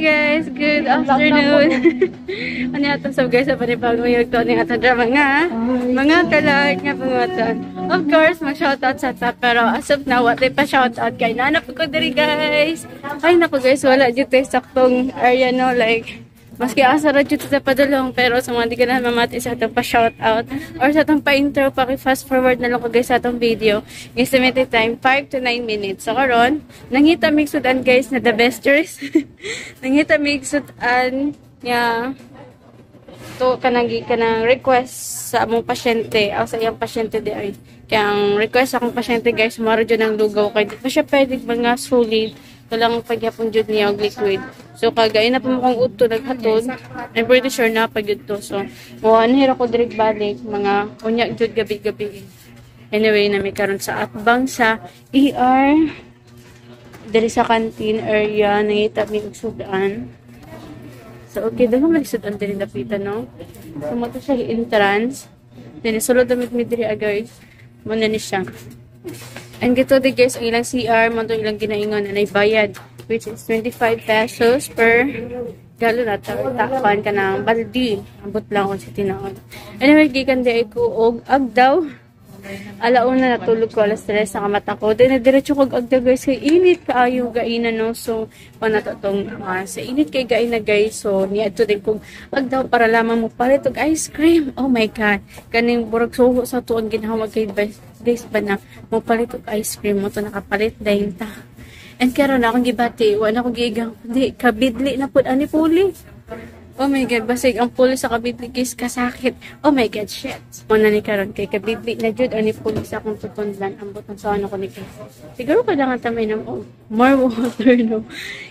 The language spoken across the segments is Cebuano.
Guys, good afternoon. Ano yata sa guys sa panibagong yugto ni atong drama nga mga kalag nga pangatan. Of course, mag-shoutout sa ta, pero as of now, wala pa shoutout kay nanap ko diri, guys. Ay nako guys, wala jud tay saktong area, no, like maski asa ra jud sa padulong. Pero sa mga di ka na mamati sa atong pa shoutout or sa atong pa intro, paki fast forward na lang ko guys sa atong video. Estimated time 5 to 9 minutes. So karon nangita mig sudan guys na the best choice. Nangita mig sudan nga to kanang request sa among pasyente o sa iyang pasyente di ay. Kaya ang request sa akong pasyente guys, maro jud ang lugaw kay di pa siya pwede mga solid, kailangan pagyapon jud niya og liquid. So kagay na pa mo kong udto naghatod. I'm pretty sure na pag to. So mo anhira ko direct balik mga unya jud gabi-gabi. Anyway, na may karon sa atbang sa ER diri sa canteen area nangita mi og sudan. So okay, daghan man sudan diri dapitan, no. So mo to siya entrance. Then sulod damit mi diri ah, guys. Mo na ni siya. And gito di guys, ang ilang CR, mo to ilang ginaingon na bayad, which is 25 pesos per gallon at takpan ka ng baldi. Ambot lang kung sa tinaon. Anyway, gikan di ay ko og agdaw. Alauna natulog ko, alas 3 sa kamata ko. Then nadiretso ko og agdaw guys kay init kaayo gaina, no. So pa na to tong sa init kay gaina guys. So niadto din kog agdaw para lamang mo palit og ice cream. Oh my God. Kaning burag suho sa tuon ginhawa kay guys ba na mo palit og ice cream mo to nakapalit dahil ta. And karon akong gibati, wala akong giigang di kabidli na pud ani puli. Oh my God, basig ang puli sa kabidli guys, kasakit. Oh my God, shit. Muna ni karon kay kabidli na jud ani puli sa akong tutundlan. Ang butong sa ano ko ni guys. Siguro kailangan ta may og more water, no.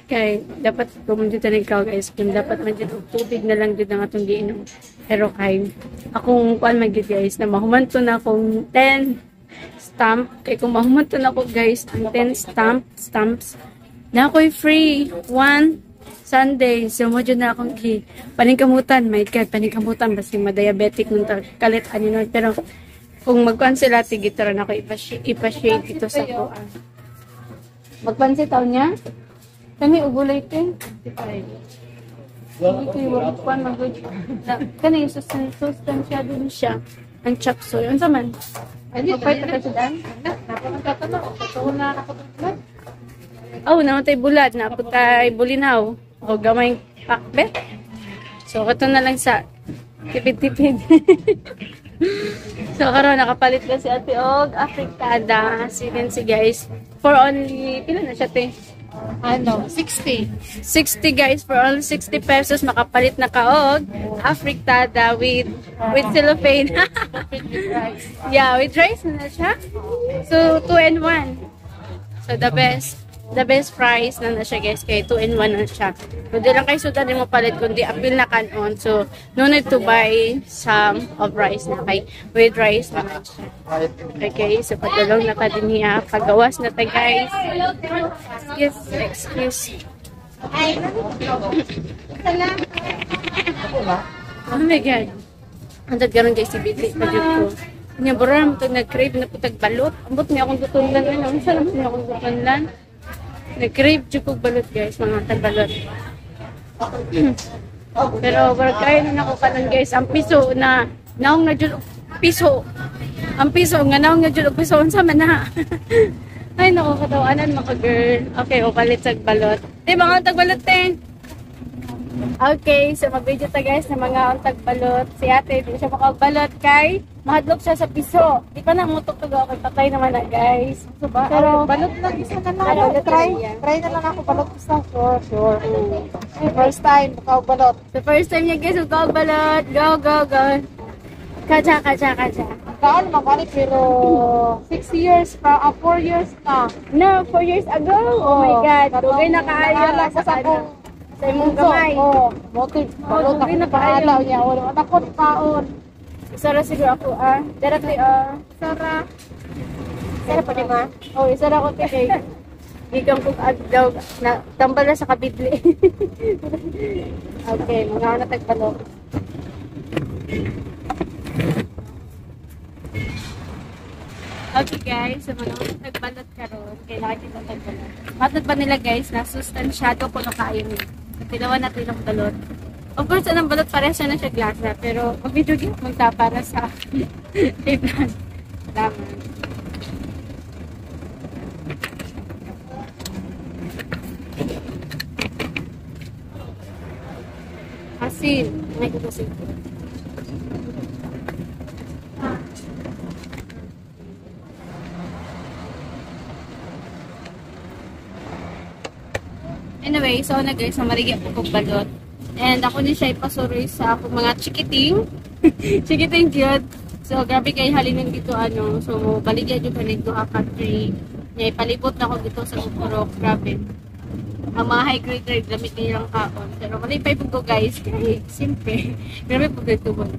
Kay dapat kung dito ni ka ice cream, dapat man jud og tubig na lang jud ang atong giinom. Pero kay akong kuan man gyud guys na mahumanto na akong 10 stamp, kay kung mahumanto na ako guys ang 10 stamps na ako'y free one Sunday. So mo jud na akong ki paningkamutan. My God, paningkamutan basta ma-diabetic nung kalit ani nun. Pero kung magkuan sila tigitra na ako ipa-shade ito sa kuan. Magpansit taon niya kani ugulay te. Okay, wa kuan magud. Kani sustansyado ni siya ang chop suey. Unsa man? Magpait ka sudan? Oh, namatay bulad, naputay bulinaw. O gamay pakbet. So, kato na lang sa tipid-tipid. So, karon nakapalit na si Ate og afritada. As you can see guys, for only, pila na siya te? Ano, 60. 60 guys, for only 60 pesos, makapalit na kaog afritada with cellophane. With rice. Yeah, with rice na siya. So, 2 and 1. So, the best price na na siya guys, kay 2 in 1 na siya. Kundi lang kayo sudan mo palit, kundi apil na kanon. So, no need to buy some of rice na kay with rice na na siya. Okay, so padulong na ta din niya. Pagawas na ta guys. Excuse, excuse. Oh my God. Ang karon guys, si Bidli pa jud ko. Nya bro, mo nag-crave na putag balot. Ambot niya akong tutunlan. Ano, unsa naman niya akong tutunlan? Nag-crave jud kog balot guys, mga tagbalot. Pero barag kaya na nako kanon guys, ang piso na naong na jud piso. Ang piso nga naong na jud og piso, unsa man na. Ay nako, katawanan maka girl. Okay, o palit sa balot. Di mga tagbalot te. Okay, so mag-video ta guys ng mga tagbalot. Si ate, di siya makagbalot kay mahadlok siya sa piso. Di pa na mutok to kay patay naman na guys. So ba, pero balot lang isa na lang. Balot Try, lang. Try na lang ako balot isa. Sure, sure. First time, balot. The first time niya guys, magkabalot. Go, go, go. Kaja, kaja, kaja. Kaan makani pero 6 years pa, 4 years na. No, 4 years ago. Oh my God. Dugay na kaayo. Naala ko sa akong sa imong gamay. Oh, motor. Balot dugay ako na kaayo. paalaw niya. Wala takot paon. Isara siguro ako ah. Dara te ah. Sara. Isara pa di ba? Oh, isara ko te kay gikan kog adlaw na tambal na sa kabidli. Okay, mga na tagbalot. Okay guys, so mga nagbalot karon kay nakikita tagbalot. Matod pa nila guys na sustansyado kuno kaayo ni. Tilawan natin ang balot. Of course, anong balot parehas na siya glasa. Pero mag-video game punta para sa tignan. Salamat. Asin. May kukusin ko. Anyway, so na guys, marigya po kong balot. And ako ni siya ipasuroy sa akong mga chikiting. Chikiting cute. So, grabe kay halinin dito ano. So, baligya dyan kanig duha ka tree. Nya ipalibot na ako dito sa Purok. Grabe. Ang mga high grade grade gamit nilang kaon. Pero malipay po ko guys. Kaya, siyempre. Grabe po dito ba.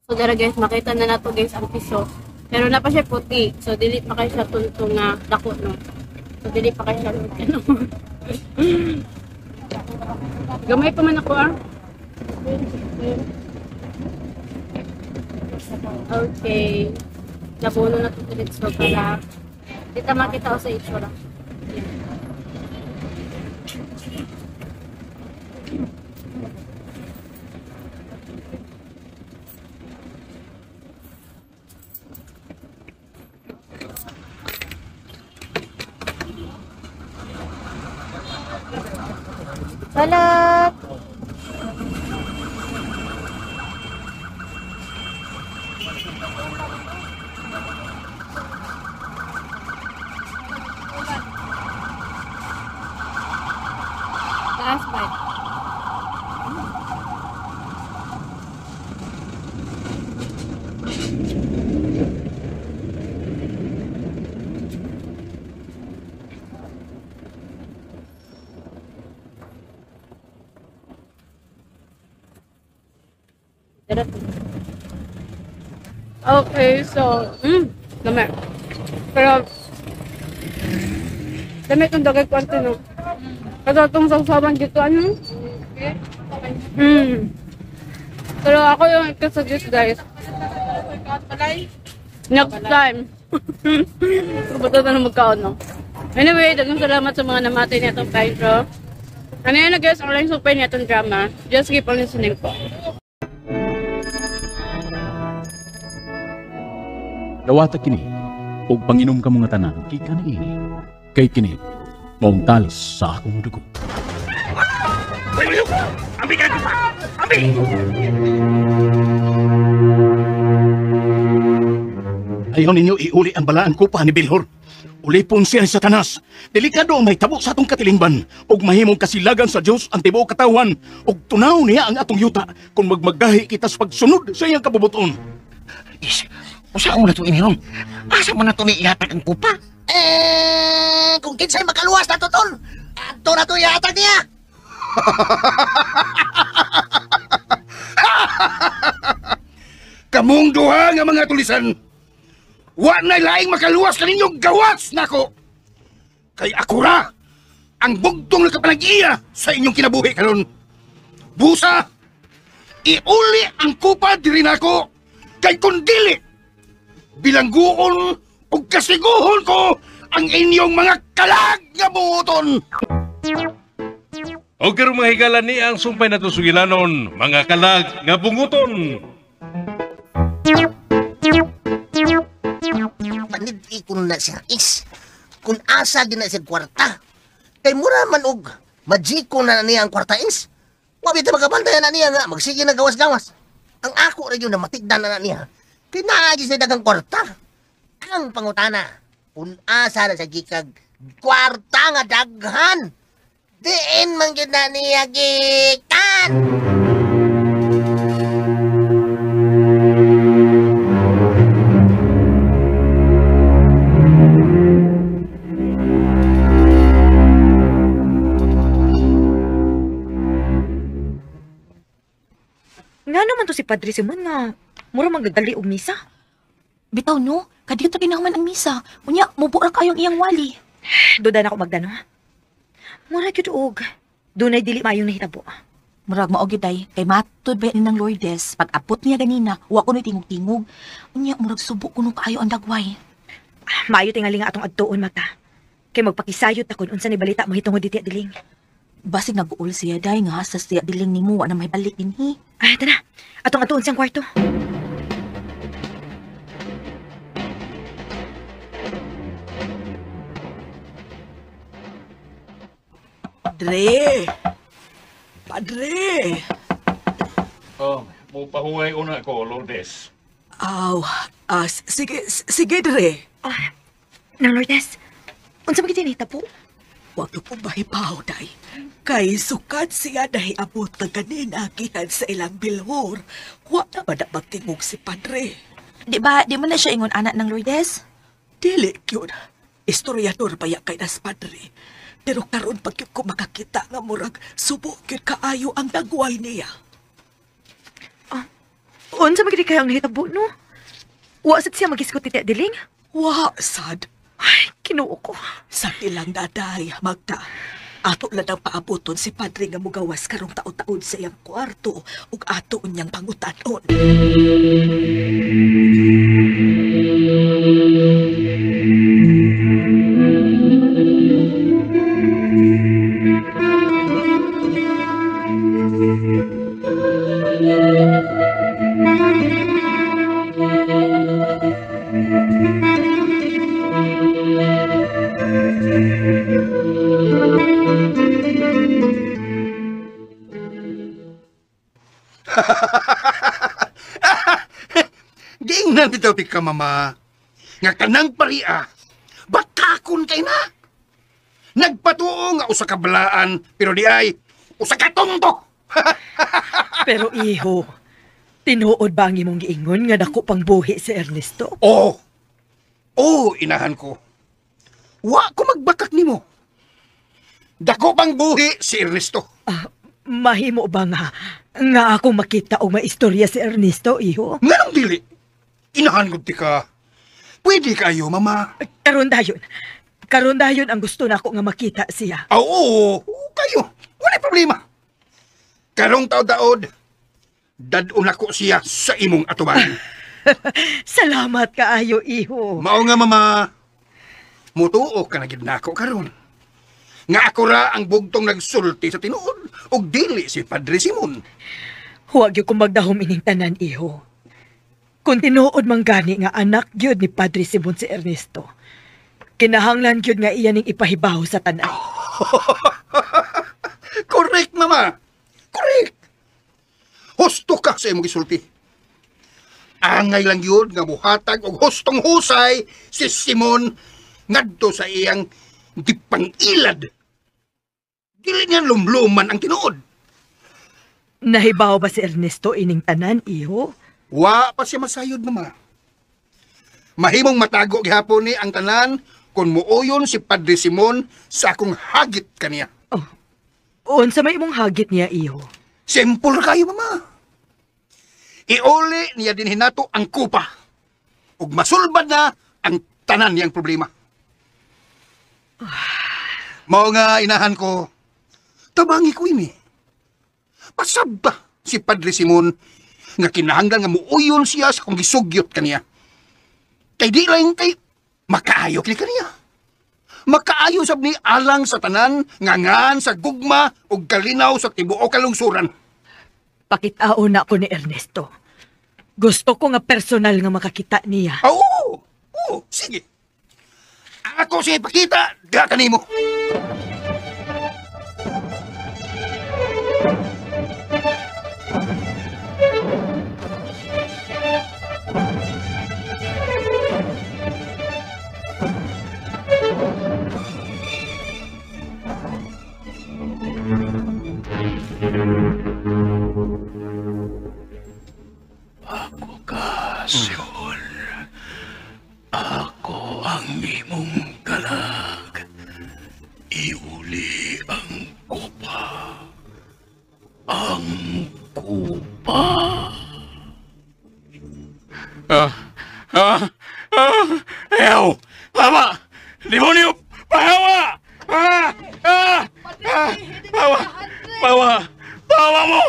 So dara guys, makita na nato guys ang piso. Pero na pa siya puti. So dili pa kay siya tunto nga dako no. So dili pa kay siya ano. Gamay pa man ako ah. Okay. Nabuno na ito diretso para dito makita ko sa itsura. Balot! Last bite. Okay, so, dami. Pero, dami itong dagay ko ante, no? Kasi itong sausawan dito, ano? Pero ako yung ikasuggest, guys. Next time. Bato na magkaon, no? Anyway, daghang salamat sa mga namatay niya itong intro. Ano yun na, guys? Online super niya itong drama. Just keep on listening po. Dawata kini, ug panginom ka mga tanan, gikan niini. Kay kini, maong talis sa akong dugo. Ambi ka pa! Ambi! Ayaw ninyo iuli ang balaan ko pa ni Bilhor. Ulipon siya sa Satanas. Delikado ang mahitabo sa atong katilingban. Ug mahimong kasilagan sa Dios ang tibuok katawan. Ug tunaw niya ang atong yuta kung magmagahi kita sa pagsunod sa iyang kabubuton. Is, usa ko na ito ininom. Asa mo na ito ni ihatag ang kupa? Eh, kung kinsay makaluwas na to, tol. Ato na ito ihatag niya. Kamong duha nga mga tulisan. Wa na laing makaluwas kaninyong gawas nako. Kay ako ra ang bugtong nakapanag-iya sa inyong kinabuhi karon. Busa, iuli ang kupa diri nako kay kundili bilangguon ug kasiguhon ko ang inyong mga kalag nga buoton. Og karon mga higala ni ang sumpay nato sugilanon, mga kalag nga bunguton. Panid-i ko na siya is kung asa gina siya kwarta. Kay mura man og majiko na niya ang kwarta is. Wa bitaw makabantayan na niya nga magsige na gawas-gawas. Ang ako ra gyud na matigdan na niya. Kay naa gyud siya daghang kwarta. Ang pangutana, kung asa na siya gikag kwarta nga daghan. Diin man gyud na niya gikan. Nga naman to si Padre Simon nga mura magdali og misa. Bitaw no, kadiyot ra ginahuman ang misa. Unya, mubura kayong iyang wali. Duda na ako magdano. Mura gyud og dunay dili maayong nahitabo. Murag mao gyud ay kay matud ba ni ng Lourdes pag abot niya ganina, wa ko tingog-tingog. Unya murag subo kuno kaayo ang dagway. Maayo tingali nga atong adtuon Magda. Kay magpakisayot akon unsa ni balita mahitungod diti diling. Basig nag-uol siya day nga sa siya diling nimo wa na may balik dinhi. Ay, tana. Atong adtuon siyang kwarto. Padre! Padre! Oh, mupahuway una ko, Lourdes. Aw, sige, sige, Dre. Nang Lourdes, unsa man gid nahitabo? Huwag po mahipaw, day. Kay sukat siya nahiabot na ganina gikan sa ilang bilhor. Wa na ba na magtingog si Padre? Di ba, di man na siya ingon anak ng Lourdes? Dili, yun. Istoryador pa ya kay nas Padre. Pero karon pag ko makakita nga murag subo gyud kaayo ang dagway niya. Unsa man gid kayo ang nahitabo no? Wa sad siya magisgot ti diling? Wa sad. Ay, Kinuo ko. Sa ilang daday, Magda. Ato lang ang paaboton si Padre nga mugawas karong taon-taon sa iyang kwarto ug ato niyang pangutanon. Giingnan bitaw ti ka, mama. Nga kanang paria, bakakon kay na. Nagpatuo nga usa ka balaan, pero di ay usa ka tonto. Pero iho, tinuod ba ang imong giingon nga dako pang buhi si Ernesto? Oo. Oo, inahan ko. Wa ko magbakak nimo. Dako pang buhi si Ernesto. Mahimo ba nga ako makita og maistorya si Ernesto, iho? Nganong dili? Inahan gud ti ka. Pwede kayo, mama. Karon dayon. Karon dayon ang gusto nako nga makita siya. Oo, kayo. Wala problema. Karong taod-taod, dad-on nako siya sa imong atubangan. Salamat kaayo, iho. Mao nga, mama. Mutuo ka na gid nako karon. Nga ako ra ang bugtong nagsulti sa tinuod ug dili si Padre Simon. Huwag gyud ko magdahom ining tanan, iho. Kung tinuod man gani nga anak gyud ni Padre Simon si Ernesto, kinahanglan gyud nga iya ning ipahibaw sa tanan. Correct, mama. Correct. Husto ka sa imong gisulti. Angay lang yun nga muhatag og hustong husay si Simon ngadto sa iyang gipang-ilad. Dili niya lumluman ang tinuod. Nahibaw ba si Ernesto ining tanan, iho? Wa pa siya masayod, mama. Mahimong matago gihapon ni ang tanan kung muoyon si Padre Simon sa akong hagit kaniya. Oh, unsa may imong hagit niya, iho? Simple kayo, mama. Iuli niya din hinato ang kupa ug masulbad na ang tanan niyang problema. Mao nga inahan ko, tabangi ko ini. Pasabta si Padre Simon nga kinahanglan nga muuyon siya sa kung gisugyot kaniya. Kay di lang kay makaayo kini kaniya. Makaayo sab ni alang sa tanan nga ngan sa gugma ug kalinaw sa tibuok kalungsuran. Pakitaon na ko ni Ernesto. Gusto ko nga personal nga makakita niya. Oo, oo, sige. Ako siya ipakita, diha kanimo. Ako ka, Simon. Ako ang imong kalag. Iuli ang kopa. Ang kopa. Ayaw! Pahawa! Demonyo! Pahawa! Pahawa! Pahawa! Pahawa mo!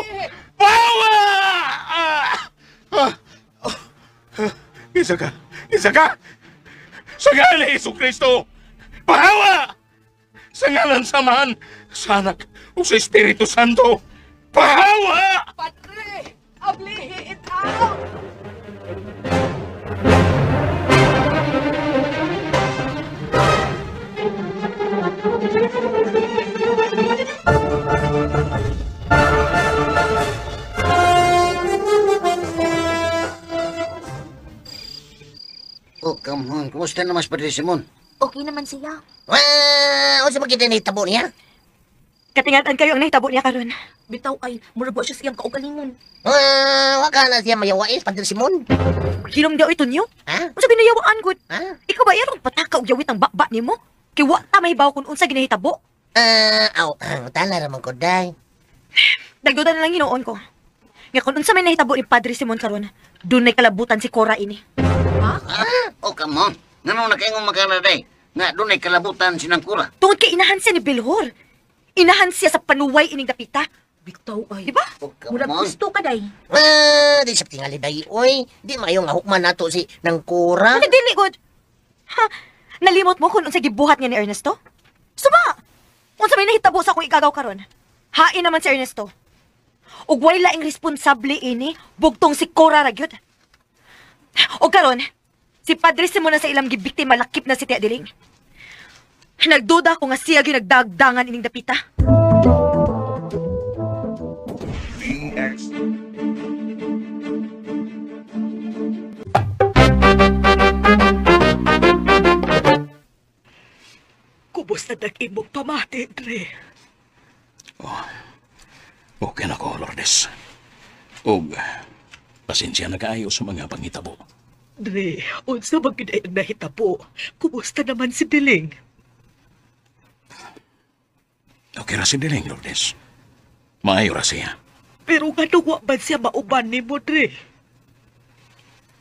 Pahawa! Isa ka! Isa ka! Sa ngalan ni Hesus Kristo! Pahawa! Sa ngalan sa Amahan, sa Anak, o sa Espiritu Santo! Pahawa! Padre! Ablihi it out! Oh, come on. Kumusta naman si Padre Simon? Okay naman siya. Wah, unsa ba kita nahitabo niya? Katingatan kayo ang nahitabo niya karon. Bitaw ay, murag wa siya siyang kaugalingon. Wah, wa ka na siya mayawais, Padre Simon. Hilom daw ito niyo? Ha? Unsa ginayawaan gud? Ha? Ikaw ba irong pataka og yawit ang bakba nimo? Kay wa ta mahibaw kung unsa ginahitabo. Aw, tala ra man ko day. Dagduda na lang hinuon ko. Nga kung unsa may nahitabo ni Padre Simon karon, dunay kalabutan si Cora ini. Ha? Oh, come on. Ngano na kayong magkanaday? Nga dunay kalabutan sinang Cora. Tungod kay inahan siya ni Bilhor. Inahan siya sa panuway ining dapita. Bitaw ay. Di ba? Oh, come Murag on. gusto ka day. Di sa tingali day, oy. Di maayo nga hukman nato si nang Cora. Ano dili gud? Ha? Nalimot mo kung unsa gibuhat niya ni Ernesto? Suba! Unsa may nahitabo sa akong igagaw karon? Hain naman si Ernesto. Ug way laing responsable ini, bugtong si Cora ra gyud. Og karon, si Padre Simon na sa ilang gibiktima lakip na si Tia Diling. Nagduda ko nga siya gyud nagdagdangan ining dapita. DX. Kubos na nag-imong pamati, Dre. Okay na ko, Lourdes. Og pasensya na kaayo sa mga pangitabo. Dre, unsa man gyud ay ang nahitabo? Kumusta naman si Diling? Okay ra si Diling, Lourdes. Maayo ra siya. Pero ngano wa man siya mauban nimo, Dre?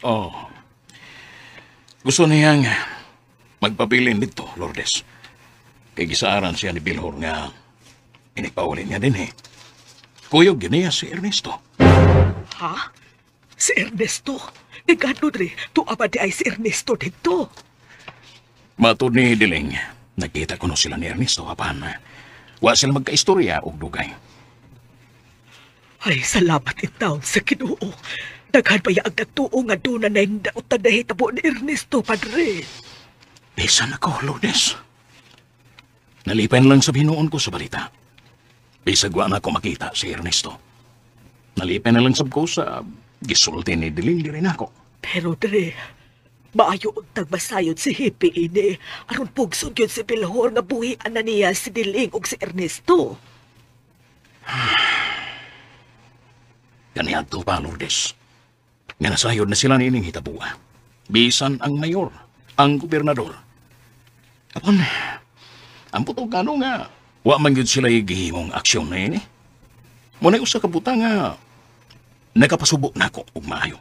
Oh. Gusto niyang magpabilin dito, Lourdes. Kay gisaaran siya ni Bilhor nga inigpauli niya din eh. Kuyog yun niya si Ernesto. Ha? Si Ernesto? Nagano, Dre? Tuwa ba di ay si Ernesto dito? Matod ni Diling, nagkita ko no sila ni Ernesto apan wa sila magkaistorya og dugay. Ay, salamat in taon sa Ginoo. Daghan pa ang nagtuo nga doon na nahindaot na nahitabo ni Ernesto, Padre. Bisan ako, Lourdes. Nalipay na lang sa binuon ko sa balita. Bisag wa na ako makita si Ernesto. Nalipay na lang sab ko sa gisulti ni Diling diri nako. Pero, Dre, maayo ang tagmasayod si Hippie ini. Aron pugson yun si Bilhor nga buhian na niya si Diling ug si Ernesto. Kaniadto pa, Lourdes. Nga nasayod na sila niining hitabua. Bisan ang mayor, ang gobernador. Apan, ang putog ano nga, wa man gyud sila gihimong aksyon na ini. Muna'y usa ka buta nga nakapasubo nako og maayo.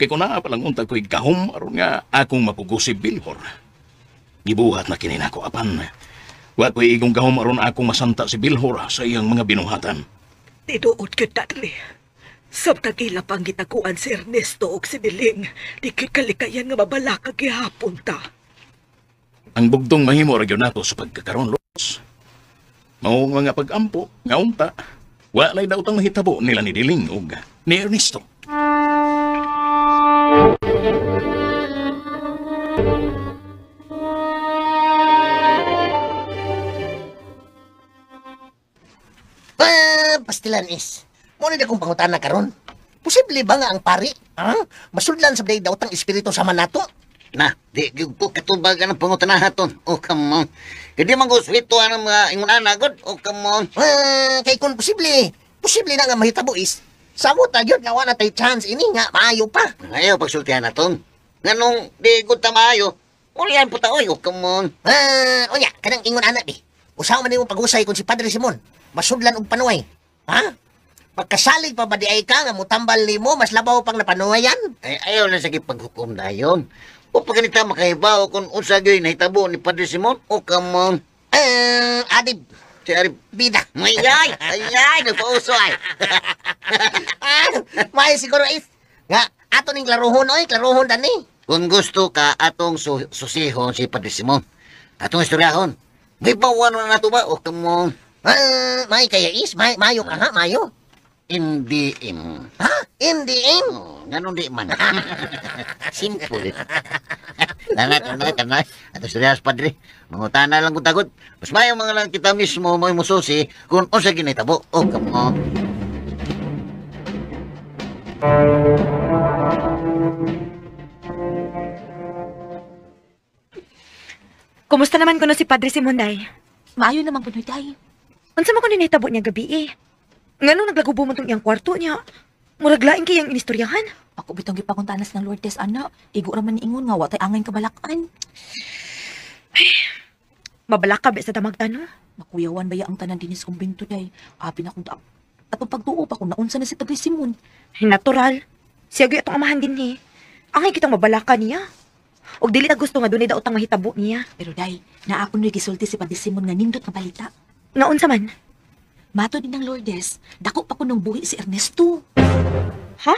Kay kung naa palang unta ko'y gahom aron nga akong mapugo si Bilhor. Gibuhat na kini nako apan wa ko'y igong gahom aron akong masanta si Bilhor sa iyang mga binuhatan. Tinuod gyud na, Dre. Samtang ila pang gitaguan si Ernesto ug si Diling, di gyud kalikayan nga mabalaka gihapon ta. Ang bugtong mahimo ra gyud nato sa pagkakaron, Lourdes. Mao nga pag-ampo, nga unta, wa lay daotang mahitabo nila ni Diling ug ni Ernesto. Pastilan is. Mo ni akong pangutana karon. Posible ba nga ang pari, ha? Masudlan sa day daotang espiritu sa manato? Na, di gyud ko katubag ang pangutana ton. Oh, come on. Kay di man ko swito ang mga ingon ana gud. Oh, come on. Kay kung posible, posible na nga mahitabo is. Samot na gyud nga wa na tay chance ini nga maayo pa. Ayaw pagsultihan naton. Nganong di gud ta maayo. Ulian po ta oy, oh, come on. Unya kanang ingon ana di. Usaha man nimo pag-usay kung si Padre Simon masudlan og panuway. Ha? Pagkasalig pa ba di ay ka nga mutambal nimo mas labaw pang napanuwayan? Ay, ayaw na sa paghukom dayon. O pag ganita makahibaw kung unsa gyud nahitabo ni Padre Simon, o come on. Adib. Si Arib. Bida. Ay, ay, ay, ay, nagpauso ay. May siguro is. Nga, ato ning klarohon oy, klarohon dani. Kung gusto ka atong susihon si Padre Simon. Atong istoryahon. May bawan na nato ba? O come on. May kaya is, may, mayo ka ha, mayo. Hindi im. Ha? Hindi im? Oh, ganun di man. Simple. Tanay, tanay, tanay. Ato istorya sa padre. Mangutana lang kung tagod. Mas mayo mga lang kita mismo may mususi kung unsa ginitabo. Oh, come on. Kumusta naman kuno si Padre Simon, day? Maayo naman kuno, day. Unsa man kuno nahitabo niya gabi eh? Nganong naglagubo man tong iyang kwarto niya? Murag lain kay iyang inistoryahan. Ako bitong gipakuntanas ng Lourdes, ana. Igo ra man niingon nga wa tay angay kabalakan. Ay, mabalaka ba sa damagtan, no? Nakuyawan ba ya ang tanan dinis kumbento, day? Abi na kung atong pagtuo pa kung naunsa na si Padre Simon. Natural. Siya gyud atong amahan din ni. Angay kitang mabalaka niya. Og dili ta gusto nga dunay daotang mahitabo niya. Pero day, naa ko nu'y gisulti si Padre Simon nga nindot nga balita. Naunsa man? Mato din ng Lourdes, dako pa ko nung buhi si Ernesto. Ha?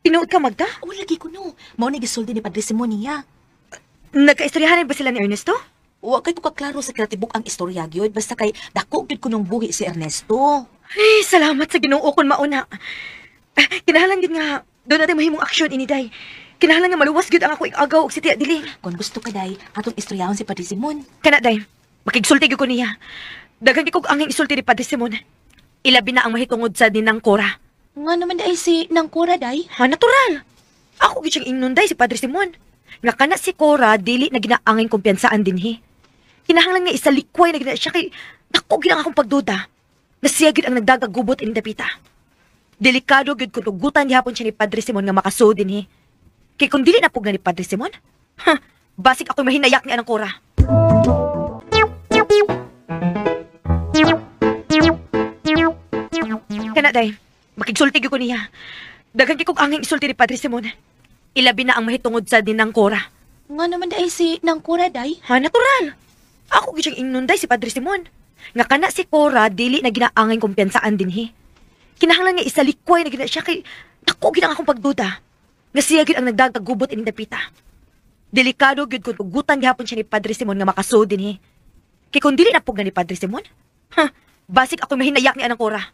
Tinuod ka, Magda? Oo, lagi ko no. Mao ni gisulti ni Padre Simon niya. Nagkaistoryahan ba sila ni Ernesto? Wa kay ko kaklaro sa kratibok ang istorya gyud, basta kay dako gyud ko nung buhi si Ernesto. Ay, salamat sa Ginoo kun mauna. Kinahanglan gyud nga doon natin mahimong aksyon ini, day. Kinahanglan nga maluwas gyud ang ako igagaw og si Tia Diling. Kung gusto ka, day, atong istoryahon si Padre Simon. Kana, day, makigsulti gyud ko niya. Daghan gyud kog anging isulti ni Padre Simon. Ilabi na ang mahitungod sa Ninang Cora. Nga naman day si Nang Cora, day? Ha, natural. Ako gyud siyang ingnon, day, si Padre Simon. Nga kana si Cora dili na ginaanging kumpiyansaan dinhi. Kinahanglan nga isalikway na gina siya kay dako gyud ang akong pagduda. Na siya gyud ang nagdagagubot ining dapita. Delikado gyud kung tugutan gihapon siya ni Padre Simon nga makasuod dinhi. Kay kung dili na pugna ni Padre Simon, ha, basig ako'y mahinayak ni Anang Cora. Kana, day, makigsulti gyud ko niya. Daghan kay kog anging isulti ni Padre Simon. Ilabi na ang mahitungod sa Ninang Cora. Nga naman day si Nang Cora, day? Ha, natural. Ako gyud siyang ingnon, day, si Padre Simon. Nga kana si Cora dili na ginaangay kumpiyansaan dinhi. Kinahanglan nga isalikway na gina siya kay dako gyud ang akong pagduda. Nga siya gyud ang nagdagagubot ining dapita. Delikado gyud kung tugutan gihapon siya ni Padre Simon nga makasuod dinhi. Kay kung dili na pugna ni Padre Simon, ha, basig ako'y mahinayak ni Anang Cora.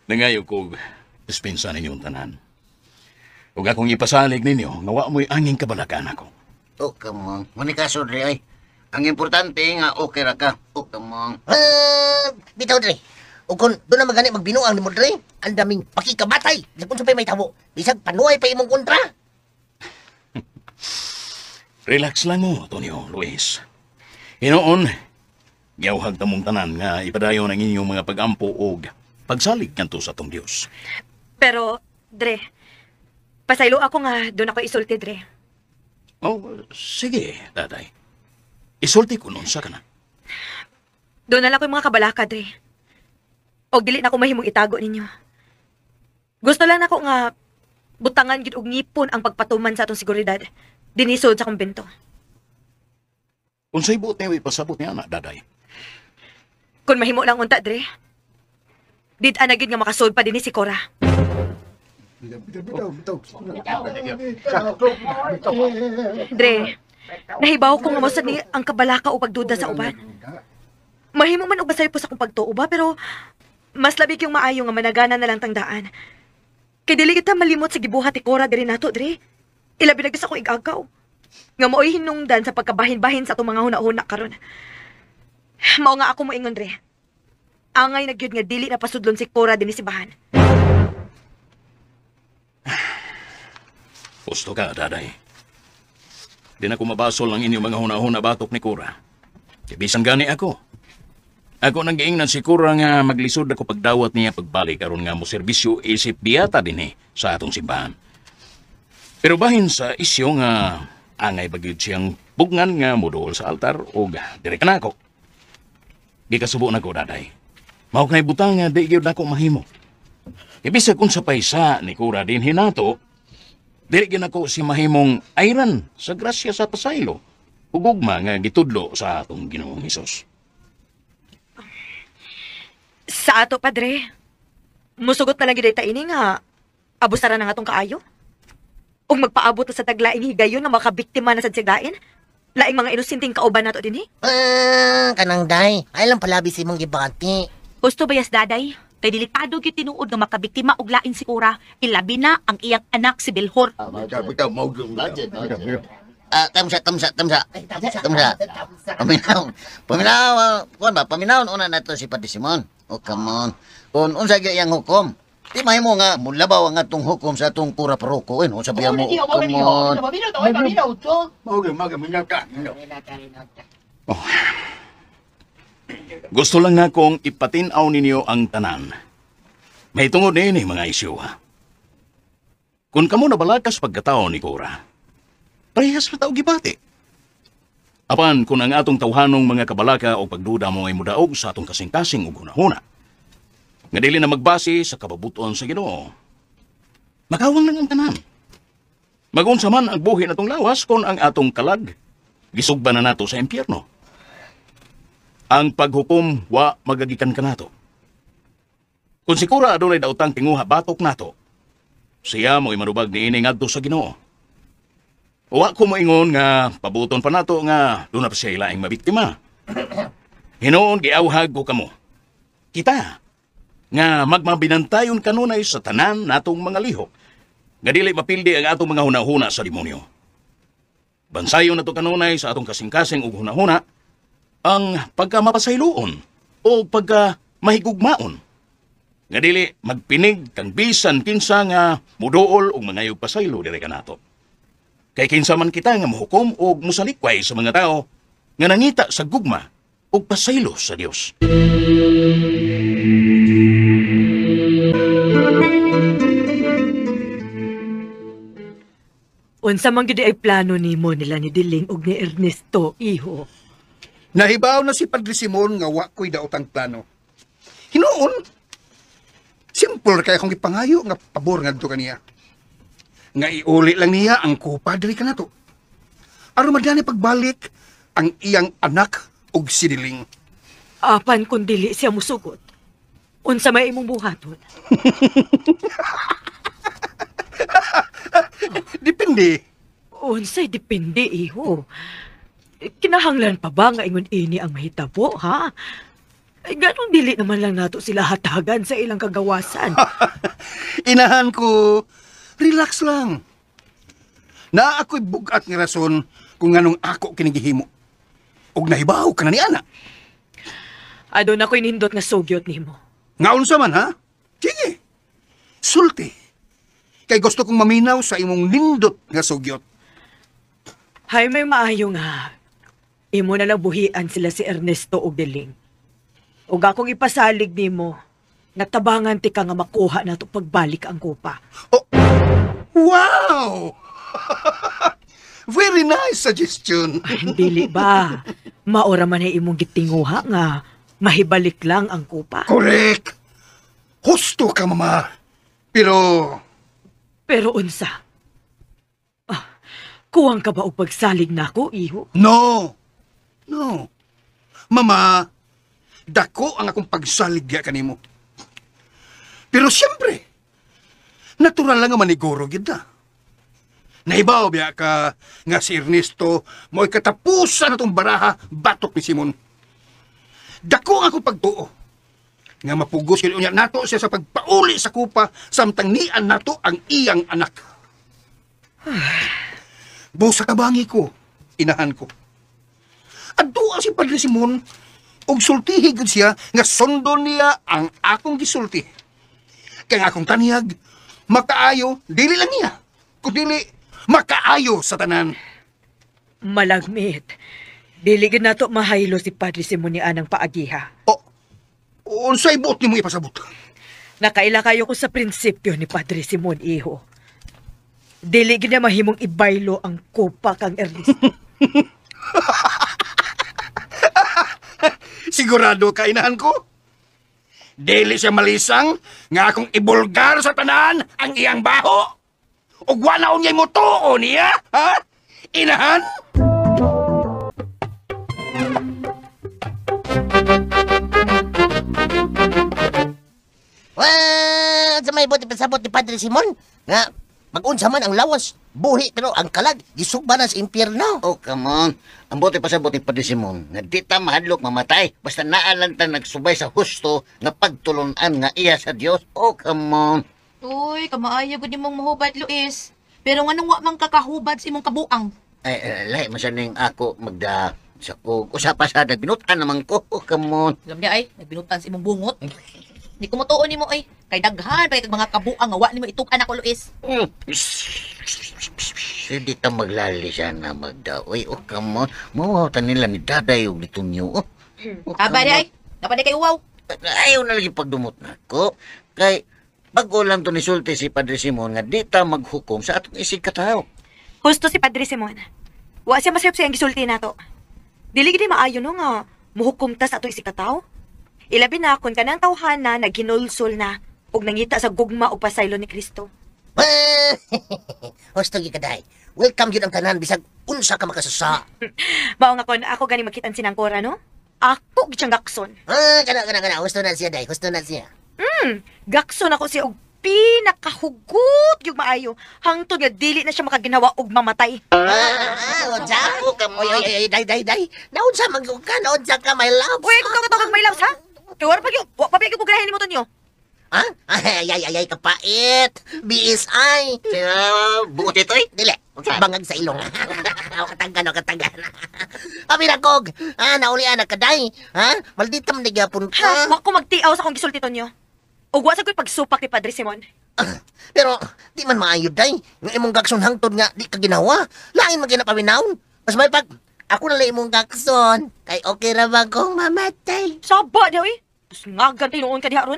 Nangayo kog dispensa ninyong tanan. Ug akong ipasalig ninyo nga wa mo'y anging kabalakan ako. Oh, come on. Muni ka, Sodre, ay. Ang importante nga, okay ra ka. Oh, come on. Bitaw, Dre. O kung doon na magani magbinuang ni mo, Dre, ang daming pakikabatay. Bisag kung sa pa'y may tabo. Bisag panuay pa imong kontra. Relax lang mo, Antonio Luis. Hinoon, giyawhag tamong tanan nga ipadayon ang inyong mga pag-ampo og pagsalig kanto sa atong Dios. Pero, Dre, pasaylo ako nga doon ako isulti, Dre. Oh, sige, tatay. Isulti ko nun sa kana. Doon na lang ko yung mga kabalaka, Dre. Og dili na ako mahimong itago ninyo. Gusto lang nako nga butangan gid og ngipon ang pagpatuman sa atong seguridad. Dinisod sa kumbento. Unsay buot niyo ipasabot niya na, daday? Kung mahimo lang unta, Dre. Did-an na gid nga makasod pa dinhi si Cora. Dre, nahibaw ko nga mosad ni ang kabalaka o pagduda sa uban. Mahimo man og basay po sa akong pagtuo ba, pero mas labi yung maayo nga managana na lang tangdaan. Kay dili kita malimot sa gibuhat ni Cora diri nato, Dre. Ilabi na gyud sa akong igagaw. Nga mao'y hinungdan sa pagkabahin-bahin sa atong mga huna-huna karon. Mao nga ako moingon, Dre. Angay na gyud nga dili na pasudlon si Cora dinhi simbahan. Gusto ka, daday. Di na ko mabasol ang inyong mga huna-huna batok ni Cora. Bisan gani ako. Ako nang giingnan si Cora nga maglisod ako pagdawat niya pagbalik aron nga mo serbisyo isip biyata dinhi sa atong simbahan. Pero bahin sa isyo nga Angay ba gyud siyang bugnan nga moduol sa altar og diri ka nako. Gikasubo na ko, daday. Mao kay butang nga di gyud nako mahimo. Kay bisag unsa pay sa ni Cora dinhi nato, dili gyud nako si mahimong ayran sa grasya sa pasaylo ug ugma nga gitudlo sa atong Ginoong Hesus. Sa ato, Padre, musugot na lang gyud ta ini nga abusaran na nga atong kaayo. Ug magpaabot na sa taglaing higayon nga makabiktima na sad siglain. Laing mga inosenteng kauban nato dinhi. Ah, kanang day. Ay lang palabi si mong gibati. Gusto ba yas daday? Kay delikado gyud tinuod nga makabiktima og lain si Cora. Ilabi na ang iyang anak si Belhor. Tamsa, tamsa, tamsa. Tamsa. Paminaw. Paminaw, kuan ba? Paminaw una nato si Padre Simon. Oh, come on. Kung unsa gyud iyang hukom. Di mahimo nga mulabaw ang atong hukom sa atong kura paroko. Eh, no, sabihan mo, come on. Oh. Gusto lang na kong ipatin-aw ninyo ang tanan. May tungod niini mga isyu, ha? Kung kamo nabalakas pagkatao ni Cora, parehas pa tao gibati. Apan kung ang atong tawhanong mga kabalaka o pagduda mo ay mudaog sa atong kasing-kasing ug hunahuna, nga dili na magbase sa kababuton sa Ginoo, makawang nang ang tanan. Magunsa man ang buhi natong lawas kung ang atong kalag gisugba na nato sa impyerno. Ang paghukom wa magagikan kanato. Kung si Cora adunay daotang tinguha batok nato, siya mo'y manubag niini ngadto sa Ginoo. Wa ko moingon nga pabuton pa nato nga doon na pa siya ilaing mabiktima. Hinuon giawhag ko kamo. Kita nga magmabinantayon kanunay sa tanan natong mga lihok, nga dili mapildi ang atong mga hunahuna sa demonyo. Bansayon nato kanunay sa atong kasing-kasing ug hunahuna ang pagkamapasayloon o pagkamahigugmaon. Nga dili magpinig kang bisan kinsa nga muduol og mangayog pasaylo diri kanato. Kay kinsa man kita nga mohukom og mosalikway sa mga tao nga nangita sa gugma ug pasaylo sa Dios. Unsa man gyud ay plano nimo nila ni Diling ug ni Ernesto, iho? Nahibaw na si Padre Simon nga wa ko'y daotang plano. Hinuon, simple kay akong gipangayo nga pabor ngadto kaniya. Nga iuli lang niya ang kupa diri kanato. Aron madani pagbalik ang iyang anak ug si Diling. Apan kun dili siya musugot, unsa may imong buhaton? Depende. Unsay depende, iho? Kinahanglan pa ba nga ingon ini ang mahitabo, ha? Ay, ganun dili naman lang nato sila hatagan sa ilang kagawasan. Inahan ko, relax lang. Na ako'y bugat nga rason kung anong ako kinigihimo. Og nahibaw ka na ni ana. Adon ako'y nindot nga sugyot nimo. Nga unsa man, ha? Sige. Sulti. Kay gusto kong maminaw sa imong nindot nga sugyot. Hay, may maayo nga. Imo na lang buhian sila si Ernesto og Diling. Ug akong ipasalig nimo, natabangan ti ka nga makuha nato pagbalik ang kupa. Oh, wow! Very nice suggestion. Ay, dili ba? Maora man ay imong gitinguha nga mahibalik lang ang kupa. Correct! Husto ka, mama. Pero unsa? Ah, kuwang ka ba og pagsalig nako, iho? No. No. Mama, dako ang akong pagsalig diya kanimo. Pero siyempre, natural lang nga maniguro gid na. Nahibaw biya ka nga si Ernesto mo'y katapusan atong baraha batok ni Simon. Dako ang akong pagtuo nga mapugos gid unya nato siya sa pagpauli sa kupa samtang nian nato ang iyang anak. Busa kabangi ko, inahan ko. Adtua si Padre Simon og sultihi gud siya nga sundon niya ang akong gisulti. Kay ang akong tanyag makaayo dili lang niya, kundi makaayo sa tanan. Malagmit. Dili gid nato mahaylo si Padre Simon ni anang paagiha. O, unsay buot nimo ipasabot? Nakaila kayo ko sa prinsipyo ni Padre Simon, iho. Dili gid na mahimong ibaylo ang kupa kang Ernesto. Sigurado ka, inahan ko? Dili siya malisang nga akong ibulgar sa tanan ang iyang baho. Ug wa na unyay mutuo niya, ha? Inahan? Well, sa may buti pasabot ni Padre Simon, nga mag-unsa man ang lawas, buhi pero ang kalag, gisugba na sa impyerno. Oh, come on. Ang buti pasabot ni Padre Simon, nga di ta mahadlok mamatay, basta naalan ta nagsubay sa husto nga pagtulunan nga iya sa Dios. Oh, come on. Uy, kamaayo gud nimong mahubad, Luis. Pero nganong wa man kakahubad sa imong kabuang? Ay, lahi man sa ning ako magda sa kog usa pa sa nagbinutan naman ko. Oh, come on. Alam niya ay, nagbinutan sa imong bungot. Di ko motuon nimo ay, kay daghan pa kay mga kabuang nga wa nimo itug-an ako, Luis. Di ta maglali siya na magda. Uy, oh, come on. Mawaw ta nila ni Daday og ni Tunyo. Oh, oh, Aba di ay, dapat di kay uwaw. Ayaw na lagi pagdumot na ko. Kay, bago lang to nisulti si Padre Simon nga di ta maghukom sa atong isig kataw. Husto si Padre Simon. Wa siya masayop sa iyang gisulti nato. Dili gid maayo no nga muhukom ta sa atong isig kataw. Ilabi na kung kanang tawhana naghinulsol na ug nangita sa gugma ug pasaylo ni Kristo. Husto gyud ka day. Welcome gyud ang tanan bisag unsa ka makasasa. Mao nga kon ako gani makitan sinangkora no? Ako gid siyang gakson. Ah, kana. Husto na siya day, husto na siya. Gakson ako siya og pinakahugot yung maayo hangtod nga dili na siya makaginawa og mamatay. Unsa? Oy, oy, oy, day, day. Naunsa man gyud ka, naunsa ka my love. Uy, kung tawag my loves ha? Kay wala pa gyud, wa pa gyud ko ganahin nimo Tonyo. Ha? Ay, ay, ay, ay, kapait. BSI. Buot ito eh. Dili. Bangag sa ilong. Katanggan, katanggan. Abi na kog. Ah, naulian na kaday. Ha? Maldita man nagyapon ka. Wa ko magtiaw sa akong gisulti Tonyo. Ug wa sa ko'y pagsupak ni Padre Simon. Pero di man maayo day. Nga imong gakson hangtod nga di ka ginawa. Lain man ginapaminawon. Mas may pag ako na lang imong gakson. Kay okay ra ba kong mamatay? Saba daw eh. Ngagan tinuon ka diha ron.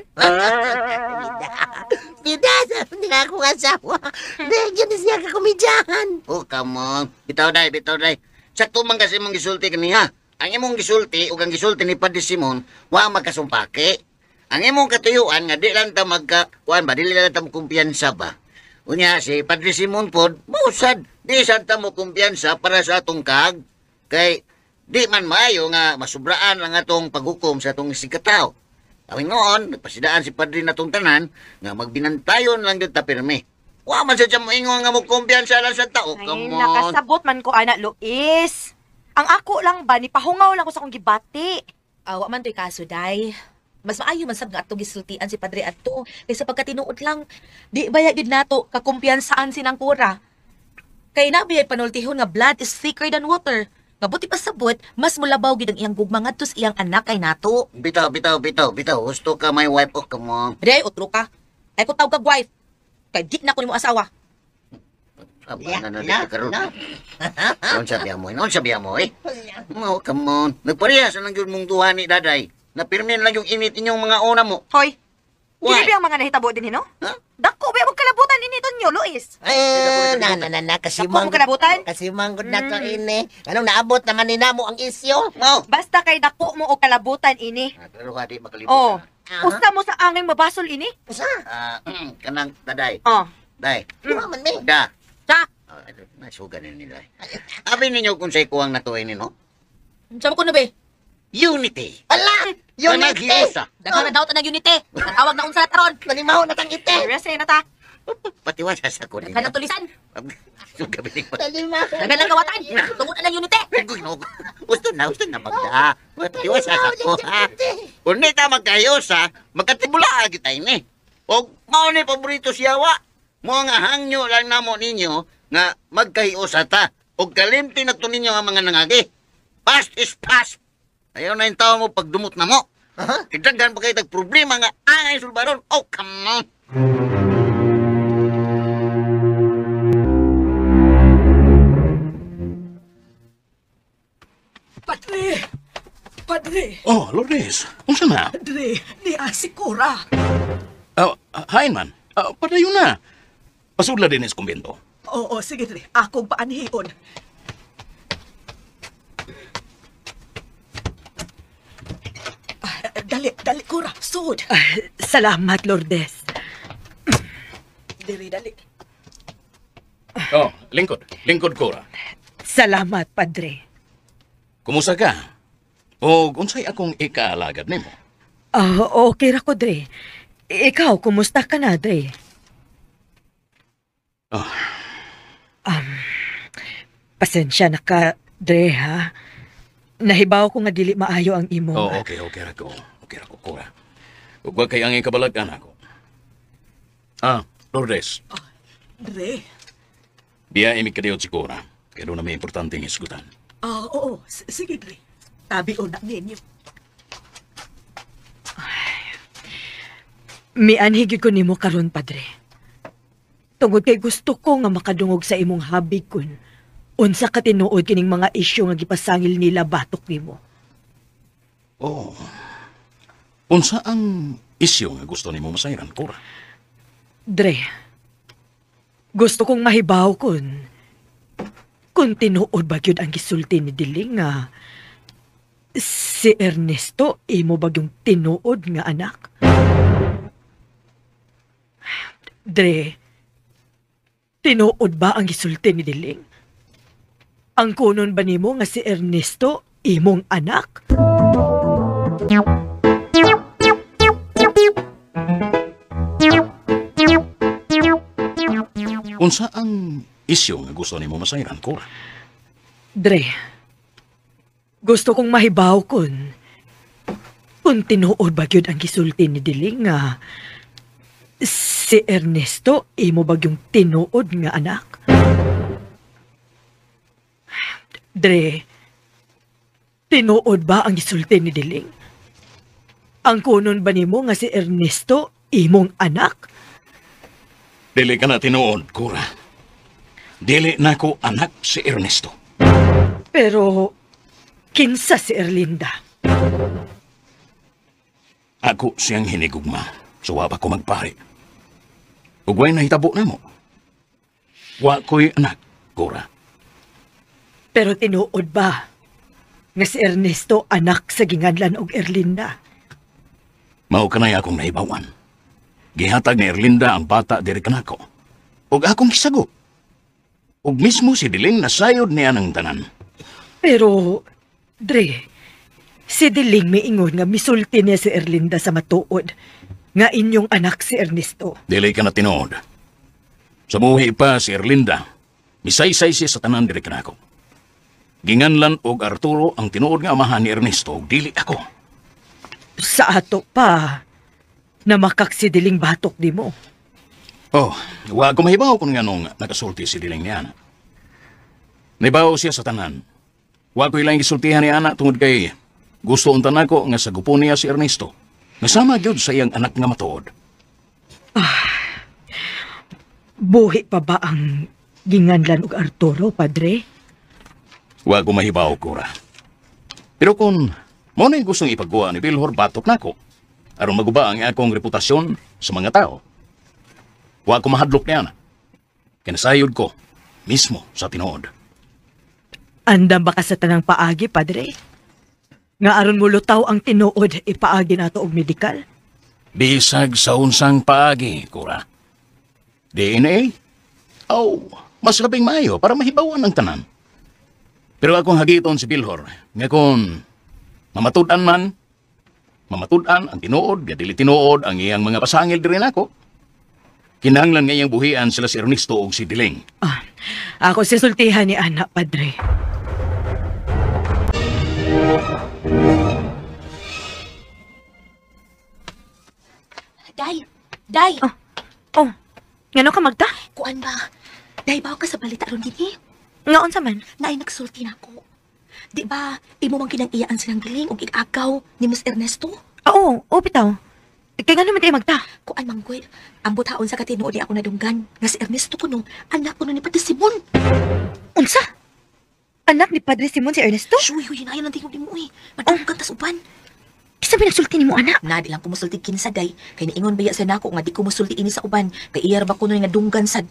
Bida, sabi nga akong asawa. Dahil yun siya kakomedyahan. Oh, come on. Bitaw day, bitaw day. Sakto man kasi imong gisulti kaniya. Ang imong gisulti ug ang gisulti ni Padre Simon, wa magkasumpaki. Ang imong katuyuan nga di lang ta magka kuan ba, dili lang ta mo kumpiyansa ba. Unya si Padre Simon pod, mausad, di sad ta mo kumpiyansa para sa atong kag. Kay di man maayo nga masubraan lang atong paghukom sa atong isigkataw. Awin noon, nagpasidaan si Padre natong tanan nga magbinantayon lang gyud ta pirmi. Wa man sa siya moingon nga mo kumpiyansa lang sa tao. Ay, Come on. nakasabot man ko ana Luis. Ang ako lang ba ni pahungaw lang ko sa akong gibati. Awa man to'y kaso, day. Mas maayo man sab nga atong gisultian si Padre adto kaysa pagkatinuod lang. Di baya gid nato kakumpiyansaan sinangkura. Kay nabi ay panultihon nga blood is thicker than water. Nga buti pa sabot, mas mulabaw gid ang iyang gugma ngadto sa iyang anak kay nato. Bitaw, bitaw, bitaw, bitaw. Gusto ka my wife. Oh, come on. Di ay utro ka. Ay ko tawag kag wife. Kay di na ko nimo asawa. Aba, na na dito karon. Unsa biya mo? Unsa biya mo eh? Oh, come on. Nagparehas lang gyud mong duha ni Daday. Napirmin lang yung init inyong mga una mo. Hoy. Why? Dili ba ang mga nahitabo din hino? Huh? Dako ba mo kalabutan ini Tonyo, Luis? Eh, na, kasi Dako mo kalabutan? Kasi manggod na to ini. Anong naabot naman ni namo ang isyo? No. Basta kay dako mo og kalabutan ini. Ah, pero ka di makalimutan. Oh. Usa mo sa angay mabasol ini? Usa? Kanang Daday. Oh. Day. Duha man mi. Da. Sa? Oh, nasugan na nila. Abi ninyo kung sa'y kuwang natuin nino? Unsa mo kuno be? Unity. Ala! Unity! Panaghiusa. Daghan na daw tanang unity. Natawag na unsa taron. Nalimaho na tang ite. Serious na ta. Patiwasa sa ko ninyo. Daghan na tulisan. Sugabi ni Nalimaho. Daghan lang kawatan. Tungod na ng unity. Gusto na magda. Patiwasa sa ko, ha? Kung di ta magkahiusa, magkatibula kita ini. O mao ni paborito siyawa. Mo nga hangyo lang namo ninyo nga magkahiusa ta. O kalimti na to ninyo ang mga nangagi. Past is past. Ayaw na yung tao mo pagdumot na mo. Idaghan pa kayo tag problema nga angay sulbaron. Oh, come on. Padre! Padre! Oh, Lourdes, unsa na? Padre, niya si Cora. Hain man, padayon na. Pasudla din sa kumbento. Oo, sige dre. Akong paanhion. Dali, dali, Cora. Sud. Salamat, Lourdes. Diri, dali. Oh, lingkod. Lingkod, Cora. Salamat, Padre. Kumusta ka? O unsay akong ikaalagad nimo? Okay ra ko, Dre. Ikaw, kumusta ka na, Dre? Oh. Pasensya na ka, Dre, ha? Nahibaw ko nga dili maayo ang imong. Oh, okay, okay ra ko. Okay ra ko, Cora. Ug wa kay ang ikabalag-an ako. Ah, Lourdes. Oh, Dre. Diya imig kadiyot si Cora. Kaya doon na may importanteng isgutan. Oo, sige, Dre. Tabi o na ninyo. Mianhi gyud ko nimo karon, Padre. Tungod kay gusto ko nga makadungog sa imong habig kun unsa ka tinuod kining mga isyu nga gipasangil nila batok nimo. Oh. Unsa ang isyu nga gusto nimo masayran, Cora? Dre, gusto kong mahibaw kun tinuod ba gyud ang gisulti ni Diling nga si Ernesto imo ba yung tinuod nga anak? Dre, tinuod ba ang gisulti ni Diling? Ang kunon ba nimo nga si Ernesto imong anak? Unsa ang isyu nga gusto nimo masayran, Cora? Dre, gusto kong mahibaw kun tinuod ba gyud ang gisulti ni Diling nga si Ernesto imo ba yung tinuod nga anak? Dre, tinuod ba ang gisulti ni Diling? Ang kunon ba nimo nga si Ernesto imong anak? Dili ka na tinuod, Cora. Dili na ko anak si Ernesto. Pero kinsa si Erlinda? Ako siyang hinigugma. So wa pa ko magpari. Ug way nahitabo na mo. Wa ko'y anak, Cora. Pero tinuod ba nga si Ernesto anak sa ginganlan og Erlinda? Mao kanay akong nahibawan. Gihatag ni Erlinda ang bata diri kanako. Ug akong gisagop. Ug mismo si Diling nasayod niya ng tanan. Pero, Dre, si Diling miingon nga misulti niya si Erlinda sa matuod nga inyong anak si Ernesto. Dili ka na tinuod. Sa buhi pa si Erlinda, misaysay siya sa tanan diri kanako. Ginganlan og Arturo ang tinuod nga amahan ni Ernesto ug dili ako. Sa ato pa, namakak si Diling batok di mo. Oh, wa ko mahibaw kung nganong nakasulti si Diling ni Ana. Nibaw siya sa tanan. Wa ko ilang gisultihan ni Ana tungod kay gusto unta nako nga sagupon niya si Ernesto. Nasama gyud sa iyang anak nga matuod. Buhi pa ba ang ginganlan og Arturo, Padre? Wa ko mahibaw, Cora. Pero kung mo na yung gustong ipagkuha ni Bilhor, batok nako. Aron maguba ang akong reputasyon sa mga tao. Wa ko mahadlok niya na. Kinasayod ko mismo sa tinuod. Andam ba ka sa tanang paagi, Padre? Nga aron mo lutaw ang tinuod, ipaagi nato og medikal? Bisag sa unsang paagi, Cora. DNA? Oh, mas labing maayo para mahibawan ang tanan. Pero akong hagiton si Bilhor, nga kung mamatud-an man, mamatud-an ang tinuod, nga dili tinuod ang iyang mga pasangil diri nako. Kinahanglan nga iyang buhian sila si Ernesto ug si Diling. Ako si sultihan ni Ana, Padre. Day! Day! Oh, ngano ka magta? Kuan ba? Day, bawo ka sa balita ron din eh. Nga unsa man? Naay nagsulti na ako. Di ba, imo man kinang iyaan silang Diling og igagaw ni Miss Ernesto? Oo, oo bitaw. Kay ngano man tayo magta? Kuan manggoy, ambot haon sa katinuod ni ako nadunggan nga si Ernesto kuno, anak kuno ni Padre Simon. Unsa? Anak ni Padre Simon si Ernesto? Shuy, huy, hinayan ang tingog nimo eh. Madunggan tas uban. Kinsa ba nagsulti nimo anak? Na, di lang ko musulti kinsa day. Kay niingon baya sa nako nga di ko musulti ini sa uban. Kay iyar ba kuno nga dunggan sad.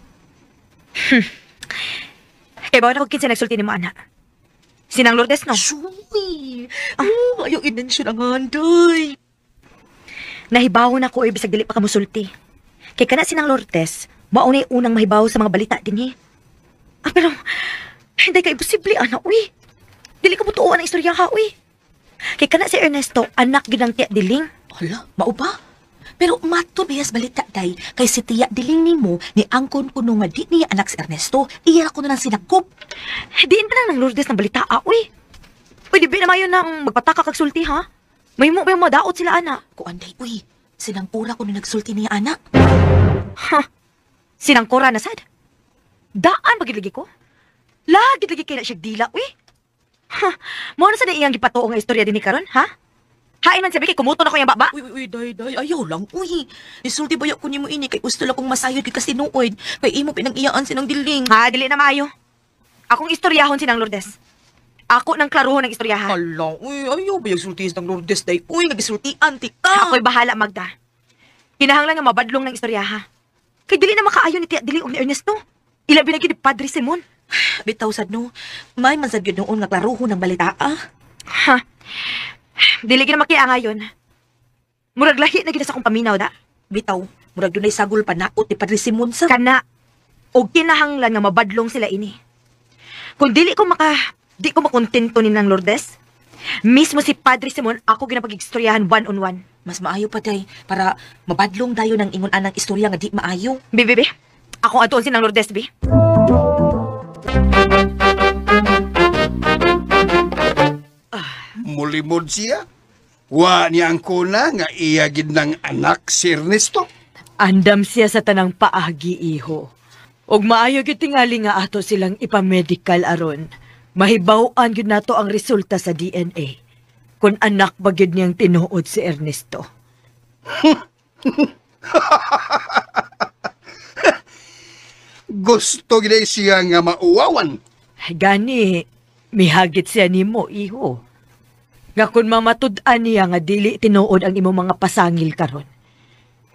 Kay bawa na kung kinsa nagsulti ni mo, anak. Sinang Lourdes, no? Suy! Oh, ayaw inensyon ang anday. Nahibaw na ko, bisag dili pa ka musulti. Kay kana sinang Lourdes, maunay unang mahibaw sa mga balita din eh. Ah, pero, hindi ka imposible, anak, uy. Dili ka mutuoan ang istorya ha, uy. Kay kana si Ernesto, anak gid ang Tiya Diling. Hala, mao ba? Pero mato biyas balita, day, kay si Tiya Diling nimo ni angkon kuno nga di niya anak si Ernesto, iya ko na lang sinakop. Diin pa lang ng Lourdes ng balita, ah, uy. Uy, di ba naman yun ang magpataka kag sulti, ha? May mo, may madaot sila, anak. Kuan, day, uy. Sinangkura ko na nagsulti niya, anak. Ha? Sinangkura na sad? Daan ba gid lagi ko? Lagi lagi kay na siya dila, uy. Ha? Mo na sa na iyang gipatuo nga istorya din ni karon, ha? Hain man sabi kay kumuto na ko yung baba. Uy, uy, uy, day, day, ayaw lang, uy. Isulti ba ko nimo ini kay gusto lang kong masayod kay kasinuod. Kay imo pinang-iyaan sinang Diling. Ha, dili na maayo. Akong istoryahon sinang Lourdes. Ako nang klaruhon ang istorya, ha? Hala, uy, ayaw ba yung sulti ng Lourdes, day? Uy, nagisultian, ti ka. Ako'y bahala, Magda. Kinahanglan nga mabadlong ng istorya, ha? Kay dili na makaayon ni Tia Diling og ni Ernesto. Ilabi na gyud ni Padre Simon. Bitaw sad no, may man sad gyud noon nga klaruhon ang balita, ah. Ha? Dili gyud na makiya ngayon. Murag lahi na gyud sa akong paminaw, da. Bitaw, murag dunay sagol panaot ni Padre Simon sa. Kana og kinahanglan nga mabadlong sila ini. Kung dili ko maka di ko makontento ni nang Lourdes, mismo si Padre Simon ako ginapagigstoryahan one on one. Mas maayo pa day para mabadlong dayon ang ingon anang istorya nga di maayo. Bi, bi, bi. Ako atuon si nang Lourdes, bi. Mulimod siya. Wa niya ang kuna nga iya gid ng anak si Ernesto. Andam siya sa tanang paagi, iho. Og maayo gyud tingali nga ato silang ipamedical aron. Mahibaw-an gyud nato ang resulta sa DNA. Kung anak ba gyud niyang tinuod si Ernesto. Gusto gid siya nga mauwawan. Gani, mihagit siya nimo, iho. Nga kung mamatud-an niya nga dili tinuod ang imong mga pasangil karon.